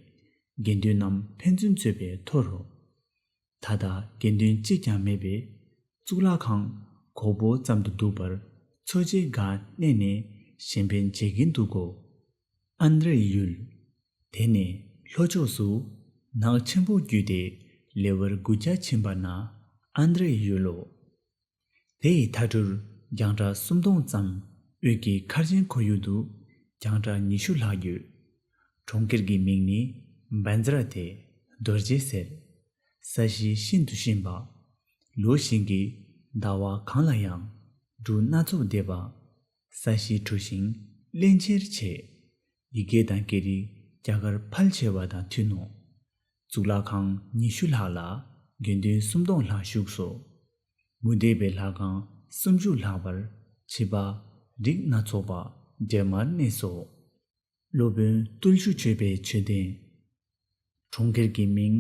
དགེ་འདུན་རྣམས་ཕན་ཚུན་རྩོད་པའི་ཐོ་རུ། ད་ལྟ་དགེ་འདུན་གཅིག་ཀྱང་མེད་པའི་གཙུག་ལག་ཁང་གོག་པོ་ཙམ་དུ་འདུག་པར། འཚོ་བྱེད་འགའ་གནས་ནས་གཞན་ཕན་བྱེད་ཀྱིན་འདུག་གོ། ཨནྡྲའི་ཡུལ། དེ་ནས་ལྷོ་ཕྱོགས་སུ་ནགས་ཆེན་པོ་བརྒྱུད་དེ་ལེ་དབར་དགུ་བརྒྱ་ཕྱིན་པ་ན་ཨནྡྲའི་ཡུལ་ལོ། དེ་ཡི་མཐའ་གྲུར་རྒྱང་གྲགས་སུམ་སྟོང་ཙམ། དབུས་ཀྱི་མཁར་ཆེན་ཁོར་ཡུག་ཏུ་རྒྱང་གྲགས་ཉི་ཤུ་ལྷག་ཡོད། གྲོང་ཁྱེར་གྱི་མིང་ནི་བཛྲ་སྟེ་རྡོ་རྗེ་ཟེར། ས་གཞི་ཤིན་ཏུ་ཞིམ་པ། ལོ་བཞིན་གྱི་ཟླ་བ་གང་ལ་ཡང་འབྲུ་སྣ་ཚོགས་འདེབས་པ། ས་གཞི་དྲོ་ཞིང་བརླན་གཤེར་ཆེ། ཡི་གེ་དང་སྐད་རིགས་རྒྱ་གར་ཕལ་ཆེ་བ་དང་མཐུན་ནོ། གཙུག་ལག་ཁང་ཉི་ཤུ་ལྷག་ལ་དགེ་འདུན་སུམ་སྟོང་ལྷག་བཞུགས་སོ། མུ་སྟེགས་པའི་ལྷ་ཁང་སུམ་ཅུ་ལྷག་པར་བྱིས་པ་རིགས་སྣ་ཚོགས་པ་འདྲེས་མར་གནས་སོ། སློབ་དཔོན་བརྟུལ་ཞུགས་སྤྱོད་པའི་མཆོད་རྟེན། གྲོང་ཁྱེར་གྱི་མིང་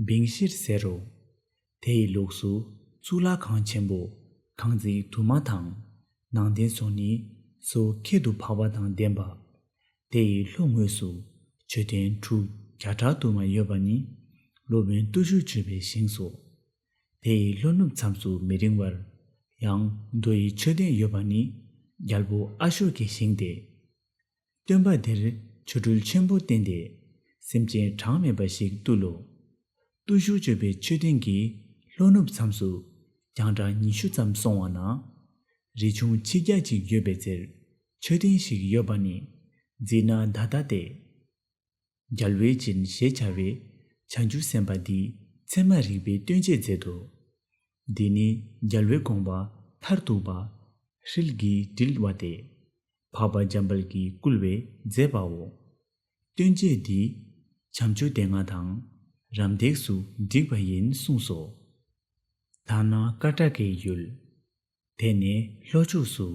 བིང་ཤིར་ཟེར་རོ། དེ་ཡི་ལོགས་སུ་གཙུག་ལག་ཁང་ཆེན་པོ་ཁང་བརྩེགས་དུ་མ་དང་། ནང་རྟེན་སོགས་ནི་སོ་ཁྱད་དུ་འཕགས་པ་དང་ལྡན་པ། དེ་ཡི་ལྷོ་ངོས་སུ་མཆོད་རྟེན་གྲུ་བརྒྱ་ཕྲག་དུ་མ་ཡོད་པ་ནི་སློབ་དཔོན་བརྟུལ་ཞུགས་སྤྱོད་པས་བཞེངས་སོ། དེ་ཡི་ལྷོ་ནུབ་མཚམས་སུ་མི་རིང་བར་ཡང་རྡོ་ཡི་མཆོད་རྟེན་ཡོད་པ་ནི་རྒྱལ་པོ་ཨ་ཤོ་ཀས་བཞེངས་ཏེ། སྟོན་པ་འདིར་ཆོ་འཕྲུལ་ཆེན་པོ་བསྟན་ཏེ། སེམས་ཅན་གྲངས་མེད་པ་ཞིག་བཏུལ་ལོ། བརྟུལ་ཞུགས་སྤྱོད་པའི་མཆོད་རྟེན་གྱི་ལྷོ་ནུབ་མཚམས་སུ་རྒྱང་གྲགས་ཉི་ཤུ་ཙམ་སོང་བ་ན། རི་ཆུང་ཆིག་བརྒྱ་ཅིག་ཡོད་པའི་རྩེར་མཆོད་རྟེན་ཞིག་ཡོད་པ་ནི་ཛི་ན་དྷ་ཏ་སྟེ། རྒྱལ་བའི་སྦྱིན་ཞེས་བྱ་བའི་བྱང་ཆུབ་སེམས་དཔའ་འདིས་ཚད་མ་རིག་པའི་སྟོན་བྱེད་མཛད་དོ། འདི་ནི་རྒྱལ་བའི་དགོངས་པ་མཐར་ཐུག་པ་ཧྲིལ་གྱིས་དྲིལ་བ་སྟེ། འཕགས་པ་འཇམ་དཔལ་གྱིས་བསྐུལ་བས་མཛད་པའོ། སྟོན་བྱེད་འདི་བྱམས་ཆུ་སྡེ་ལྔ་དང་རམ་འདེགས་སུ་བསྒྲིགས་པ་ཡིན་གསུངས་སོ། དྷ་ན་ཀ་ཊ་ཀའི་ཡུལ། དེ་ནས་ལྷོ་ཕྱོགས་སུ་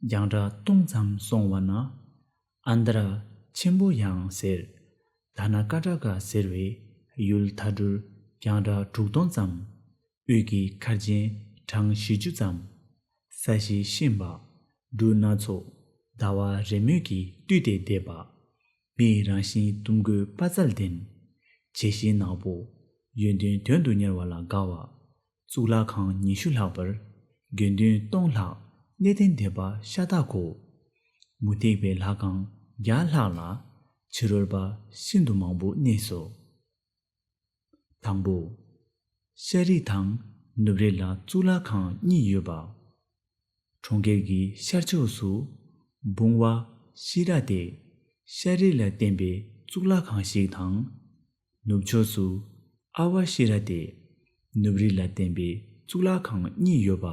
རྒྱང་གྲགས་སྟོང་ཙམ་སོང་བ་ན། ཨནྡྲ་ཆེན་པོ་ཡང་ཟེར། དྷ་ན་ཀ་ཊ་ཀ་ཟེར་བའི་ཡུལ་མཐའ་གྲུར་རྒྱང་གྲགས་དྲུག་སྟོང་ཙམ། དབུས་ཀྱི་མཁར་ཆེན་གྲངས་བཞི་བཅུ་ཙམ། ས་གཞི་ཤིན་པ། འབྲུ་སྣ་ཚོགས། ཟླ་བ་རེ་མོས་ཀྱིས་བཏུད་དེ་འདེབས་པ། མིའི་རང་བཞིན་གཏུམ་རྒོད་དཔའ་རྩལ་ལྡན། བྱད་བཞི་ནག་པོ། ཡོན་ཏན་དོན་དུ་གཉེར་བ་ལ་དགའ་བ། གཙུག་ལག་ཁང་ཉི་ཤུ་ལྷག་པར་དགེ་འདུན་སྟོང་ལྷག་གནས་བརྟན་སྡེ་པ་ཤ་སྟག་གོ། མུ་སྟེགས་པའི་ལྷ་ཁང་བརྒྱ་ལྷག་ལ་ཕྱི་རོལ་པ་ཤིན་ཏུ་མང་པོ་གནས་སོ། དང་པོ། ཤར་རི་དང་ནུབ་རི་ལ་གཙུག་ལག་ཁང་གཉིས་ཡོད་པ། གྲོང་ཁྱེར་གྱི་ཤར་ཕྱོགས་སུ་བུང་བ་ཤི་ར་སྟེ་ཤར་རི་ལ་བརྟེན་པའི་གཙུག་ལག་ཁང་ཞིག་དང་། ནུབ་ཕྱོགས་སུ་ཨ་བ་ཤི་ར་སྟེ་ནུབ་རི་ལ་བརྟེན་པའི་གཙུག་ལག་ཁང་གཉིས་ཡོད་པ།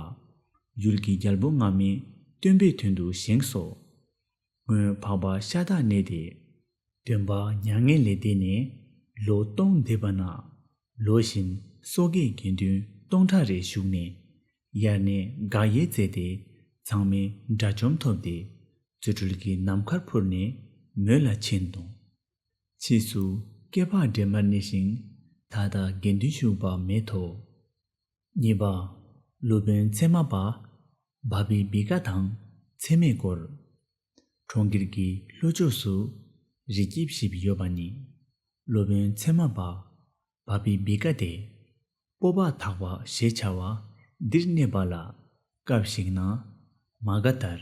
ཡུལ་གྱི་རྒྱལ་པོ་སྔ་མས་སྟོན་པའི་དོན་དུ་བཞེངས་སོ། སྔོན་འཕགས་པ་ཤ་སྟག་གནས་ཏེ། སྟོན་པ་མྱ་ངན་ལས་འདས་ནས་ལོ་སྟོང་འདས་པ་ན། ལོ་བཞིན་སོ་སྐྱེས་དགེ་འདུན་སྟོང་ཕྲག་རེ་བཞུགས་ནས། དབྱར་གནས་དགག་དབྱེ་མཛད་དེ། ཚང་མས་དགྲ་བཅོམ་ཐོབ་སྟེ། རྫུ་འཕྲུལ་གྱི་ནམ་མཁར་འཕུར་ནས་མོད་ལ་ཕྱིན་ཏོ། ཕྱིས་སུ་སྐྱེ་འཕགས་འདྲེ་དམར་གནས་ཤིང་། ད་ལྟ་དགེ་འདུན་བཞུགས་པ་མེད་དོ། གཉིས་པ། སློབ་དཔོན་ཚད་མ་པ་བྷ་བི་བི་ཀ་དང་ཚད་མའི་སྐོར། གྲོང་ཁྱེར་གྱི་ལྷོ་ཕྱོགས་སུ་རི་སྐྱེས་བཞི་ཡོད་པ་ནི། སློབ་དཔོན་ཚད་མ་པ་བྷ་བི་བི་ཀ་སྟེ། སྤོབས་པ་དག་པ་ཞེས་བྱ་བ་འདིར་གནས་པ་ལ། སྐབས་ཤིག་ན་མ་ག་དྷར་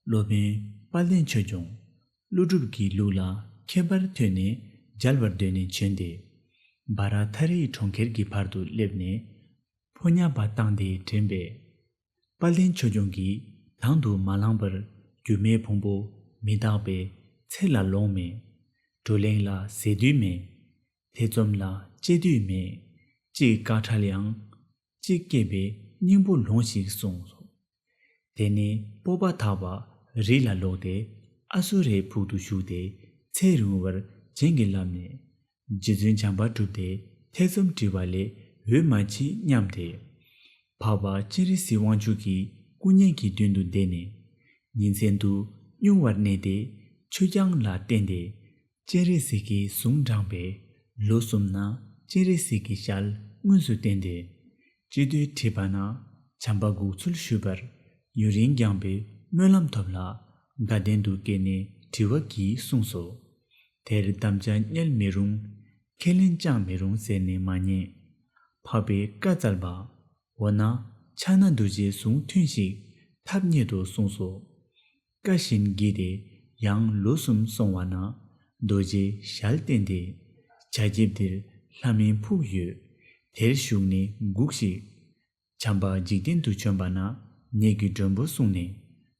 སློབ་དཔོན་དཔལ་ལྡན་ཆོས་སྐྱོང་ཀླུ་སྒྲུབ་ཀྱི་ལུགས་ལ་མཁས་པར་ཐོས་ནས་མཇལ་བར་འདོད་ནས་བྱོན་ཏེ། བྷ་ར་ཐ་རིའི་གྲོང་ཁྱེར་གྱི་བར་དུ་སླེབས་ནས། ཕོ་ཉ་པ་བཏང་སྟེ་དྲན་པས། དཔལ་ལྡན་ཆོས་སྐྱོང་གིས་དང་དུ་མ་བླངས་པར་སྒྱུ་མའི་ཕུང་པོ་མི་རྟག་པའི་ཚེ་ལ་ལོང་མེད། བགྲོ་གླེང་ལ་ཟས་དུས་མེད། ཐེ་ཚོམ་ལ་སྤྱད་དུས་མེད། གཅིག་དཀའ་ཁྲལ་ཡང་། གཅིག་སྐྱེས་པའི་སྙིང་པོ་ལོང་ཞིག་གསུངས་སོ། དེ་ནས་སྤོབས་པ་དག་པ་རི་ལ་ལོག་སྟེ་ཨ་སུ་རའི་ཕུག་ཏུ་ཞུགས་ཏེ་ཚེ་རིང་བར་བྱིན་གྱིས་བརླབས་ནས། རྗེ་བཙུན་བྱམས་པ་བསྒྲུབས་ཏེ་ཐེ་ཚོམ་དྲི་བ་ལས་འོད་མ་མཆིས་སྙམ་སྟེ། འཕགས་པ་སྤྱན་རས་གཟིགས་དབང་ཕྱུག་གི་སྐུ་བརྙན་གྱི་མདུན་དུ་བསྡད་ནས། ཉིན་མཚན་དུ་སྨྱུང་བར་གནས་ཏེ། ཆོས་རྐྱང་ལ་བརྟེན་ཏེ། སྤྱན་རས་གཟིགས་ཀྱི་གཟུངས་བགྲངས་པས། ལོ་གསུམ་ན་སྤྱན་རས་གཟིགས་ཀྱི་ཞལ་དངོས་སུ་བསྟན་ཏེ། སྤྱི་བསྡུས་བྲིས་པ་ན། བྱམས་པ་དགུག་ཚུལ་ཞུས་པར། ཡུན་རིང་བསྐྱངས་པས་སྨོན་ལམ་ཐོབ་ལ། དགའ་ལྡན་དུ་སྐྱེས་ནས་དྲི་བ་གིས་གསུངས་སོ། དེར་དམ་བཅའ་བསྙེལ་མི་རུང་། ཁས་ལེན་བཅངས་མི་རུང་ཟེར་ནས་མ་ཉན། འཕགས་པས་བཀའ་སྩལ་པ། འོ་ན་ཕྱག་ན་རྡོ་རྗེའི་གཟུངས་ཐུན་ཞིག་ཐབས་མཉེས་དུ་གསུངས་སོ། བཀའ་བཞིན་བགྱིས་ཏེ་ཡང་ལོ་གསུམ་སོང་བ་ན། རྡོ་རྗེའི་ཞལ་བསྟན་ཏེ། བྱ་རྒྱལཔོ་འདིར་ལྷ་མིན་ཕུག་ཡོད། དེར་བཞུགས་ནས་སྒུགས་ཤིག། བྱམས་པ་འཇིག་རྟེན་དུ་བྱོན་པ་ན། ངེད་ཀྱི་མགྲོན་པོ་གསུངས་ནས།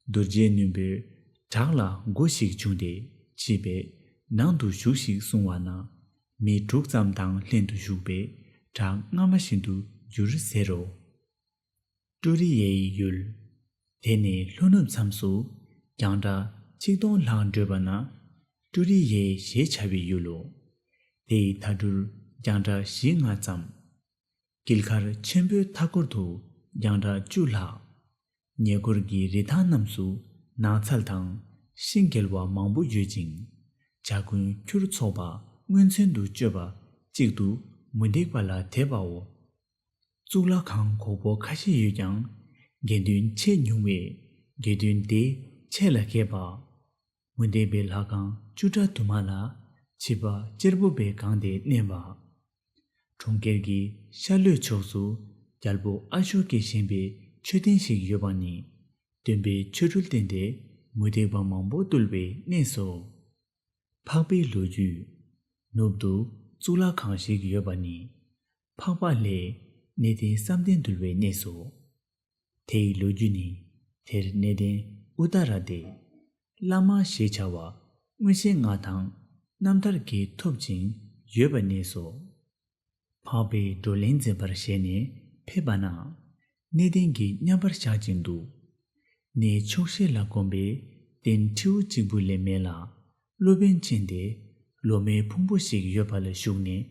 རྡོ་རྗེ་རྣོན་པོས་བྲག་ལ་སྒོ་ཞིག་བྱུང་སྟེ། ཕྱིས་པས་ནང་དུ་ཞུགས་ཤིག་གསུང་བ་ན། མི་དྲུག་ཙམ་དང་ལྷན་དུ་བཞུགས་པས། བྲག་སྔ་མ་བཞིན་དུ་གྱུར་ཟེར་རོ། ཀྲུ་རི་ཡའི་ཡུལ། དེ་ནས་ལྷོ་ནུབ་མཚམས་སུ་རྒྱང་གྲགས་ཆིག་སྟོང་ལྷག་བགྲོད་པ་ན། ཀྲུ་རི་ཡའི་ཞེས་བྱ་བའི་ཡུལ་ལོ། དེ་ཡི་མཐའ་གྲུར་རྒྱང་གྲགས་བཞི་ལྔ་ཙམ། དཀྱིལ་མཁར་ཆེན་པོའི་མཐའ་སྐོར་དུ་རྒྱང་གྲགས་བཅུ་ལྷག། ཉེ་འཁོར་གྱི་རི་ཐང་རྣམས་སུ་ནགས་ཚལ་དང་ཤིང་གེལ་བ་མང་པོ་ཡོད་ཅིང་། བྱ་རྐུན་ཁྱུར་ཚོགས་པ་མངོན་མཚོན་དུ་སྤྱོད་པ་གཅིག་ཏུ་མུ་སྟེགས་པ་ལ་དད་པའོ། གཙུག་ལག་ཁང་གོག་པོ་ཁ་ཤས་ཡོད་ཀྱང་། དགེ་འདུན་ཆེས་ཉུང་བས་དགེ་འདུན་སྡེ་ཆེ་ལ་མཁས་པ། མུ་སྟེགས་པའི་ལྷ་ཁང་བཅུ་ཕྲག་དུ་མ་ལ་བྱིས་པ་གཅེར་བུ་བས་གང་སྟེ་མནན་པ། གྲོང་ཁྱེར་གྱི་ཤར་ལྷོའི་ཕྱོགས་སུ་རྒྱལ་པོ་ཨ་ཤོ་ཀས་བཞེངས་པའི་མཆོད་རྟེན་ཞིག་ཡོད་པ་ནི། སྟོན་པའི་ཆོ་འཕྲུལ་བརྟེན་ཏེ་མུ་སྟེགས་པ་མང་པོ་བཏུལ་བའི་གནས་སོ། འཕགས་པའི་ལོ་རྒྱུས། ནུབ་ཏུ་གཙུག་ལག་ཁང་ཞིག་ཡོད་པ་ནི། འཕགས་པ་ལྷས་གནས་བརྟན་བསམ་གཏན་འདུལ་བའི་གནས་སོ། དེའི་ལོ་རྒྱུས་ནི། དེར་གནས་བརྟན་ཨུ་ཏ་ར་སྟེ། བླ་མ་ཞེས་བྱ་བ་མངོན་ཤེས་ལྔ་དང་རྣམ་ཐར་གྱིས་ཐོབ་ཅིང་ཡོད་པ་གནས་སོ། འཕགས་པས་བགྲོ་གླེང་མཛད་པར་ཞེན་ནས་ཕེབས་པ་ན། གནས་བརྟན་གྱིས་མཉམ་པར་བཞག་ཅིང་འདུག། གནས་ཆོག་ཤེས་ལ་གོམས་པས་རྟེན་ཁྲིའུ་གཅིག་པུ་ལས་མེད་ལ། སློབ་དཔོན་ཅན་དེ་ལོ་མའི་ཕུང་པོ་ཞིག་ཡོད་པ་ལ་ཞུགས་ནས་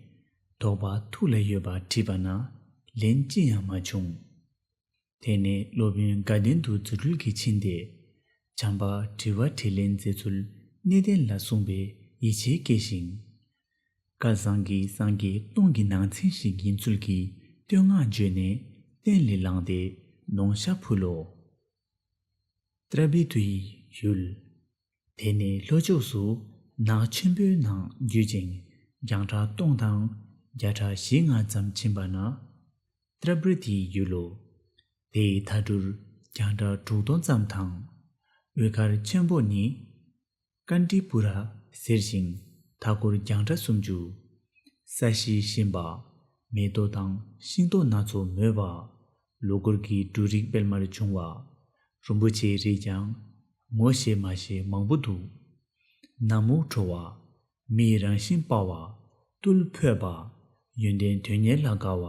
དོགས་པ་ཐུགས་ལ་ཡོད་པ་དྲིས་པ་ན་ལན་ཅི་ཡང་མ་བྱུང་། དེ་ནས་སློབ་དཔོན་དགའ་ལྡན་དུ་རྫུ་འཕྲུལ་གྱིས་ཕྱིན་ཏེ། བྱམས་པ་དྲི་བ་དྲིས་ལན་མཛད་ཚུལ་གནས་བརྟན་ལ་གསུངས་པས་ཡིད་ཆེས་སྐྱེས་ཤིང་། བསྐལ་བཟང་གི་སངས་རྒྱས་སྟོང་གི་ནང་ཚན་ཞིག་ཡིན་ཚུལ་གྱི་བསྟོད་བསྔགས་བརྗོད་ནས་སྟན་ལས་ལངས་ཏེ་ནོངས་ཤ་ཕུལ་ལོ། ཏྲ་བི་ཏུའི་ཡུལ། དེ་ནས་ལྷོ་ཕྱོགས་སུ་ནགས་ཆེན་པོའི་ནང་བརྒྱུད་ཅིང་རྒྱང་གྲགས་སྟོང་དང་བརྒྱ་ཕྲག་བཞི་ལྔ་ཙམ་ཕྱིན་པ་ན། ཏྲ་བི་ཏུའི་ཡུལ་ལོ། དེ་ཡི་མཐའ་གྲུར་རྒྱང་གྲགས་དྲུག་སྟོང་ཙམ་དང་། དབུས་མཁར་ཆེན་པོ་ནི། ཀ་ཏྲི་པུ་ར་ཟེར་ཞིང་མཐའ་སྐོར་རྒྱང་གྲགས་སུམ་ཅུ། ས་གཞི་ཞིམ་པ། མེ་ཏོག་དང་ཤིང་ཏོག་སྣ་ཚོགས་མོད་པ། ལོ་འཁོར་གྱི་འབྲུ་རིགས་སྤེལ་མར་བྱུང་བ། རིན་པོ་ཆེའི་རིགས་ཀྱང་ངོ་ཤེས་མ་ཤེས་མང་པོ་འདུག། ནམ་འུ་ཁྲོ་བ། མིའི་རང་བཞིན་དཔའ་བ། རྟུལ་ཕོད་པ། ཡོན་ཏན་དོན་གཉེར་ལ་དགའ་བ།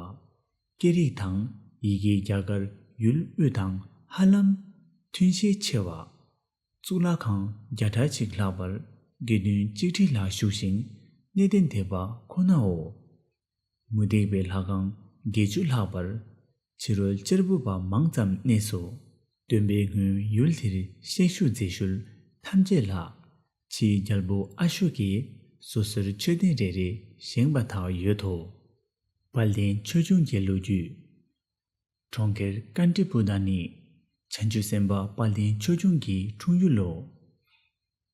སྐད་རིགས་དང་ཡི་གེ་རྒྱ་གར་ཡུལ་དབུས་དང་ཧ་ལམ་མཐུན་ཤས་ཆེ་བ། གཙུག་ལག་ཁང་བརྒྱ་ཕྲག་གཅིག་ལྷག་པར་དགེ་འདུན་གཅིག་ཁྲི་ལྷག་བཞུགས་ཤིང་གནས་བརྟན་དད་པ་ཁོ་ནའོ། མུ་སྟེགས་པའི་ལྷ་ཁང་བརྒྱད་ཅུ་ལྷག་པར་ཕྱི་རོལ་གཅེར་བུ་པ་མང་ཙམ་གནས་སོ། སྟོན་པས་སྔོན་ཡུལ་དེར་གཤེགས་བཞུགས་མཛད་ཤུལ་ཐམས་ཅད་ལ་ཕྱིའི་རྒྱལ་པོ་ཨ་ཤོ་ཀས་སོ་སོར་མཆོད་རྟེན་རེ་རེ་བཞེངས་པ་དག་ཡོད་དོ། དཔལ་ལྡན་ཆོས་སྐྱོང་གི་ལོ་རྒྱུས། གྲོང་ཁྱེར་ཀ་ཏྲི་པུ་ཏ་ནི་བྱང་ཆུབ་སེམས་དཔའ་དཔལ་ལྡན་ཆོས་སྐྱོང་གི་འཁྲུངས་ཡུལ་ལོ།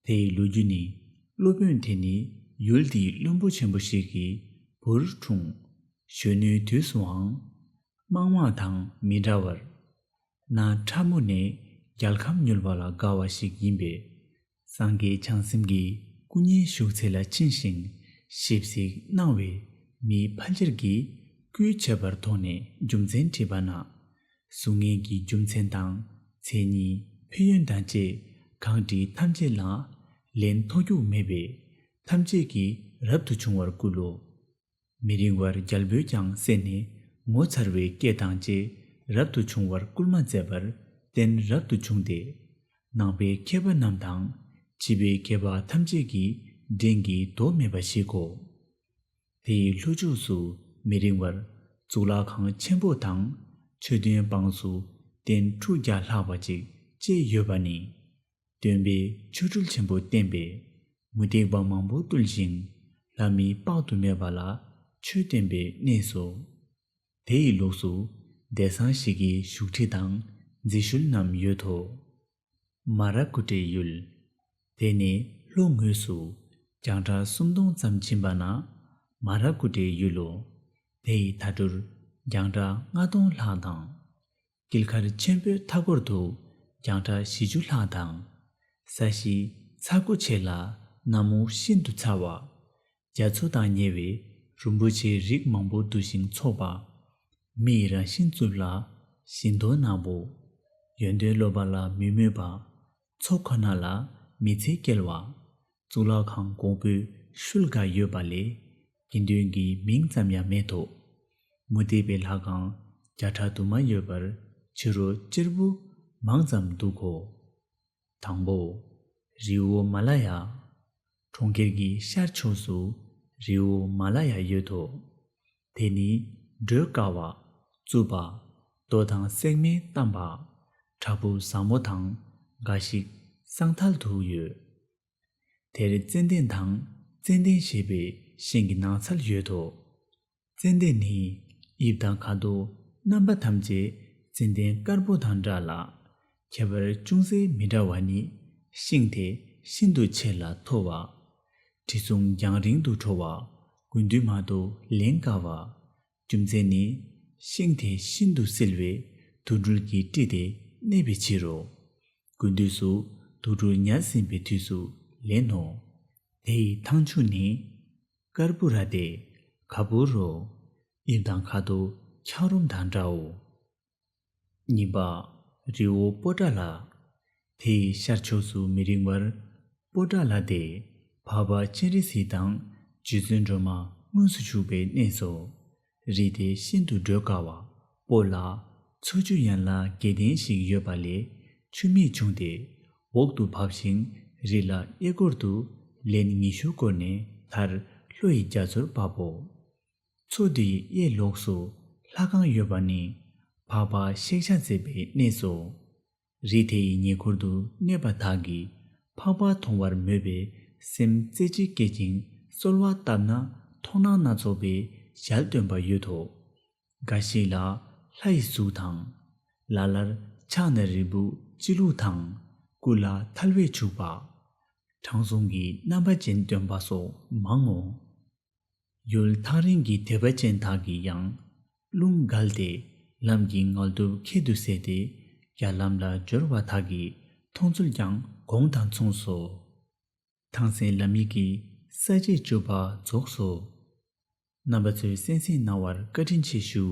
དེའི་ལོ་རྒྱུས་ནི། སློབ་དཔོན་དེ་ནི་ཡུལ་དེའི་བློན་པོ་ཆེན་པོ་ཞིག་གི་བུར་འཁྲུངས། གཞོན་ནུའི་དུས་སུའང་དམངས་དམག་དང་མི་འདྲ་བར་གནའ་ཕྲ་མོ་ནས་རྒྱལ་ཁམས་མྱུལ་བ་ལ་དགའ་བ་ཞིག་ཡིན་པས། སངས་རྒྱས་བྱང་སེམས་ཀྱི་སྐུ་བརྙན་བཞུགས་ཚེ་ལ་ཕྱིན་ཞིང་ཞིབ་གཟིགས་གནང་བས་མིའི་ཕལ་ཆེར་གྱིས་བརྐུས་བྱས་པར་མཐོང་ནས་རྒྱུ་མཚན་དྲིས་པ་ན། གཟུགས་བརྙན་གྱི་རྒྱུ་མཚན་དང་མཚན་ཉིད་ཕན་ཡོན་དང་བཅས་གང་དྲིས་ཐམས་ཅད་ལ་ལན་ཐོགས་རྒྱུ་མེད་པས་ཐམས་ཅད་ཀྱིས་རབ་ཏུ་བྱུང་བར་བསྐུལ་ལོ། མི་རིང་བར་རྒྱལ་པོས་ཀྱང་གསན་ནས་ངོ་མཚར་བའི་སྐད་དང་བཅས་རབ་ཏུ་བྱུང་བར་བསྐུལ་མ་མཛད་པར་བརྟེན་རབ་ཏུ་བྱུང་སྟེ། ནང་པའི་མཁས་པ་རྣམས་དང་ཕྱི་པའི་མཁས་པ་ཐམས་ཅད་ཀྱིས་འགྲན་གྱིས་ལྡོག་མེད་པ་ཞིག་གོ། དེའི་ལྷོ་ཕྱོགས་སུ་མི་རིང་བར་གཙུག་ལག་ཁང་ཆེན་པོ་དང་མཆོད་རྟེན་དཔངས་སུ་རྟེན་དྲུག་བརྒྱ་ལྷག་པ་ཅིག་བཅས་ཡོད་པ་ནི། སྟོན་པས་ཆོ་འཕྲུལ་ཆེན་པོ་བསྟན་པས་ མུ་སྟེགས་པ་མང་པོ་བཏུལ་ཞིང་། ལྷ་མི་དཔག་ཏུ་མེད་པ་ལ་ཆོས་བསྟན་པའི་གནས་སོ། དེ་ཡི་ལོགས་སུ་བདེ་གསང་ཞིག་གི་བཞུགས་ཁྲི་དང་མཛེས་ཤུལ་རྣམས་ཡོད་དོ། མ་ར་ཀུ་ཊའི་ཡུལ། དེ་ནས་ལྷོ་ངོས་སུ་རྒྱང་གྲགས་སུམ་སྟོང་ཙམ་ཕྱིན་པ་ན་མ་ར་ཀུ་ཊའི་ཡུལ་ལོ། དེ་ཡི་མཐའ་གྲུར་རྒྱང་གྲགས་ལྔ་སྟོང་ལྷག་དང་། དཀྱིལ་མཁར་ཆེན་པོའི་མཐའ་སྐོར་དུ་རྒྱང་གྲགས་བཞི་བཅུ་ལྷག་དང་། ས་གཞི་ཚ་ཁུ་ཆེ་ལ་གནམ་འོག་ཤིན་ཏུ་ཚ་བ། རྒྱ་མཚོ་དང་ཉེ་བའི་རིན་པོ་ཆེའི་རིགས་མང་པོ་འདུ་ཞིང་འཚོགས་པ། མི་ཡི་རང་བཞིན་རྩུབ་ལ་བཞིན་མདོག་ནག་པོ། ཡོན་ཏན་ལོག་པ་ལ་མི་མོས་པ། མཚོ་ཁོ་ན་ལ་མི་ཚེ་སྐྱེལ་བ། གཙུག་ལག་ཁང་གོང་བུའི་ཤུལ་འགའ་ཡོད་པ་ལས་དགེ་འདུན་གྱི་མིང་ཙམ་ཡང་མེད་དོ། མུ་སྟེགས་པའི་ལྷ་ཁང་བརྒྱ་ཕྲག་དུ་མ་ཡོད་པར་ཕྱི་རོལ་གཅེར་བུ་མང་ཙམ་འདུག་གོ། དང་པོ། རི་བོ་མ་ལ་ཡ། གྲོང་ཁྱེར་གྱི་ཤར་ཕྱོགས་སུ་རི་བོ་མ་ལ་ཡ་ཡོད་དོ། དེ་ནི་བགྲོད་དཀའ་བ། རྩུབ་པ། རྡོ་དང་སྲེག་མས་གཏམས་པ། བྲག་ཕུག་ཟབ་མོ་དང་འགའ་ཞིག་ས་མཐལ་དུ་ཡོད། དེར་ཙན་དན་དང་ཙན་དན་ཞེས་པའི་ཤིང་གི་ནགས་ཚལ་ཡོད་དོ། ཙན་དན་ནི་དབྱིབས་དང་ཁ་དོག་རྣམ་པ་ཐམས་ཅད་ཙན་དན་དཀར་པོ་དང་འདྲ་ལ། ཁྱད་པར་ཅུང་ཟད་མི་འདྲ་བ་ནི་ཤིང་དེ་ཤིན་ཏུ་ཆེ་ལ་མཐོ་བ། དྲི་བསུང་རྒྱང་རིང་དུ་འཕྲོ་བ། དགུན་དུས་མ་གཏོགས་ལེན་དཀའ་བ། རྒྱུ་མཚན་ནི་ཤིང་དེ་ཤིན་ཏུ་བསིལ་བས་དུག་སྦྲུལ་གྱི་སྤྲི་དེ་གནས་པའི་ཕྱིར་རོ། དགུན་དུས་སུ་དུག་སྦྲུལ་ཉ་ཟིན་པའི་དུས་སུ་ལེན་ནོ། དེ་ཡི་ཐང་ཆུ་ནི་ཀར་པུ་ར་ཏེ། ག་པུ་རོ། དབྱིབས་དང་ཁ་དོག་འཁྱགས་རོམ་དང་འདྲའོ། གཉིས་པ། རི་བོ་པོ་ཏ་ལ། དེ་ཡི་ཤར་ཕྱོགས་སུ་མི་རིང་བར་པོ་ཏ་ལ་སྟེ། འཕགས་པ་སྤྱན་རས་གཟིགས་དང་རྗེ་བཙུན་སྒྲོལ་མ་དངོས་སུ་བཞུགས་པའི་གནས་སོ། རི་དེ་ཤིན་ཏུ་བགྲོད་དཀའ་བ། པོ་ལ་མཚོ་ཆུ་ཡན་ལག་བརྒྱད་ལྡན་ཞིག་ཡོད་པ་ལས་ཆུ་མིག་བྱུང་སྟེ། འོག་ཏུ་བབས་ཤིང་རི་ལ་གཡས་སྐོར་དུ་ལན་ཉི་ཤུ་བསྐོར་ནས་མཐར་ལྷོ་ཡི་རྒྱ་མཚོར་བབ་བོ། མཚོ་དེའི་གཡས་ལོགས་སུ་ལྷ་ཁང་ཡོད་པ་ནི་འཕགས་པ་ཤེག་ཤ་མཛེས་པའི་གནས་སོ། རི་དེ་ཡི་ཉེ་འཁོར་དུ་གནས་པ་དག་གིས་འཕགས་པ་མཐོང་བར་མོས་པའི་སེམས་རྩེ་གཅིག་བསྐྱེད་ཅིང་གསོལ་བ་བཏབ་ན་མཐོང་སྣང་སྣ་ཚོགས་པའི་ཞལ་སྟོན་པ་ཡོད་དོ། འགའ་ཞིག་ལ་ལྷ་ཡི་གཟུགས་དང་། ལ་ལར་ཕྱག་ན་རིལ་བུ་སྤྱི་བླུགས་དང་། སྐུ་ལ་ཐལ་བས་བྱུགས་པ། དྲང་སྲོང་གི་རྣམ་པ་ཅན་སྟོན་པ་སོགས་མང་ངོ་། ཡུལ་ཐག་རིང་གི་དད་པ་ཅན་དག་གིས་ཡང་རླུང་བརྒལ་ཏེ་ལམ་གྱི་ངལ་དུབ་ཁྱད་དུ་བསད་དེ་རྒྱ་ལམ་ལ་འབྱོར་བ་དག་གི་མཐོང་ཚུལ་ཀྱང་གོང་དང་མཚུངས་སོ། ཐང་སན་ལམ་ཡིག་གི་ས་བཅད་བཅུ་པ་རྫོགས་སོ། རྣམ་པ་ཚོས་གསན་གཟིགས་གནང་བར་བཀའ་དྲིན་ཆེ་ཞུ།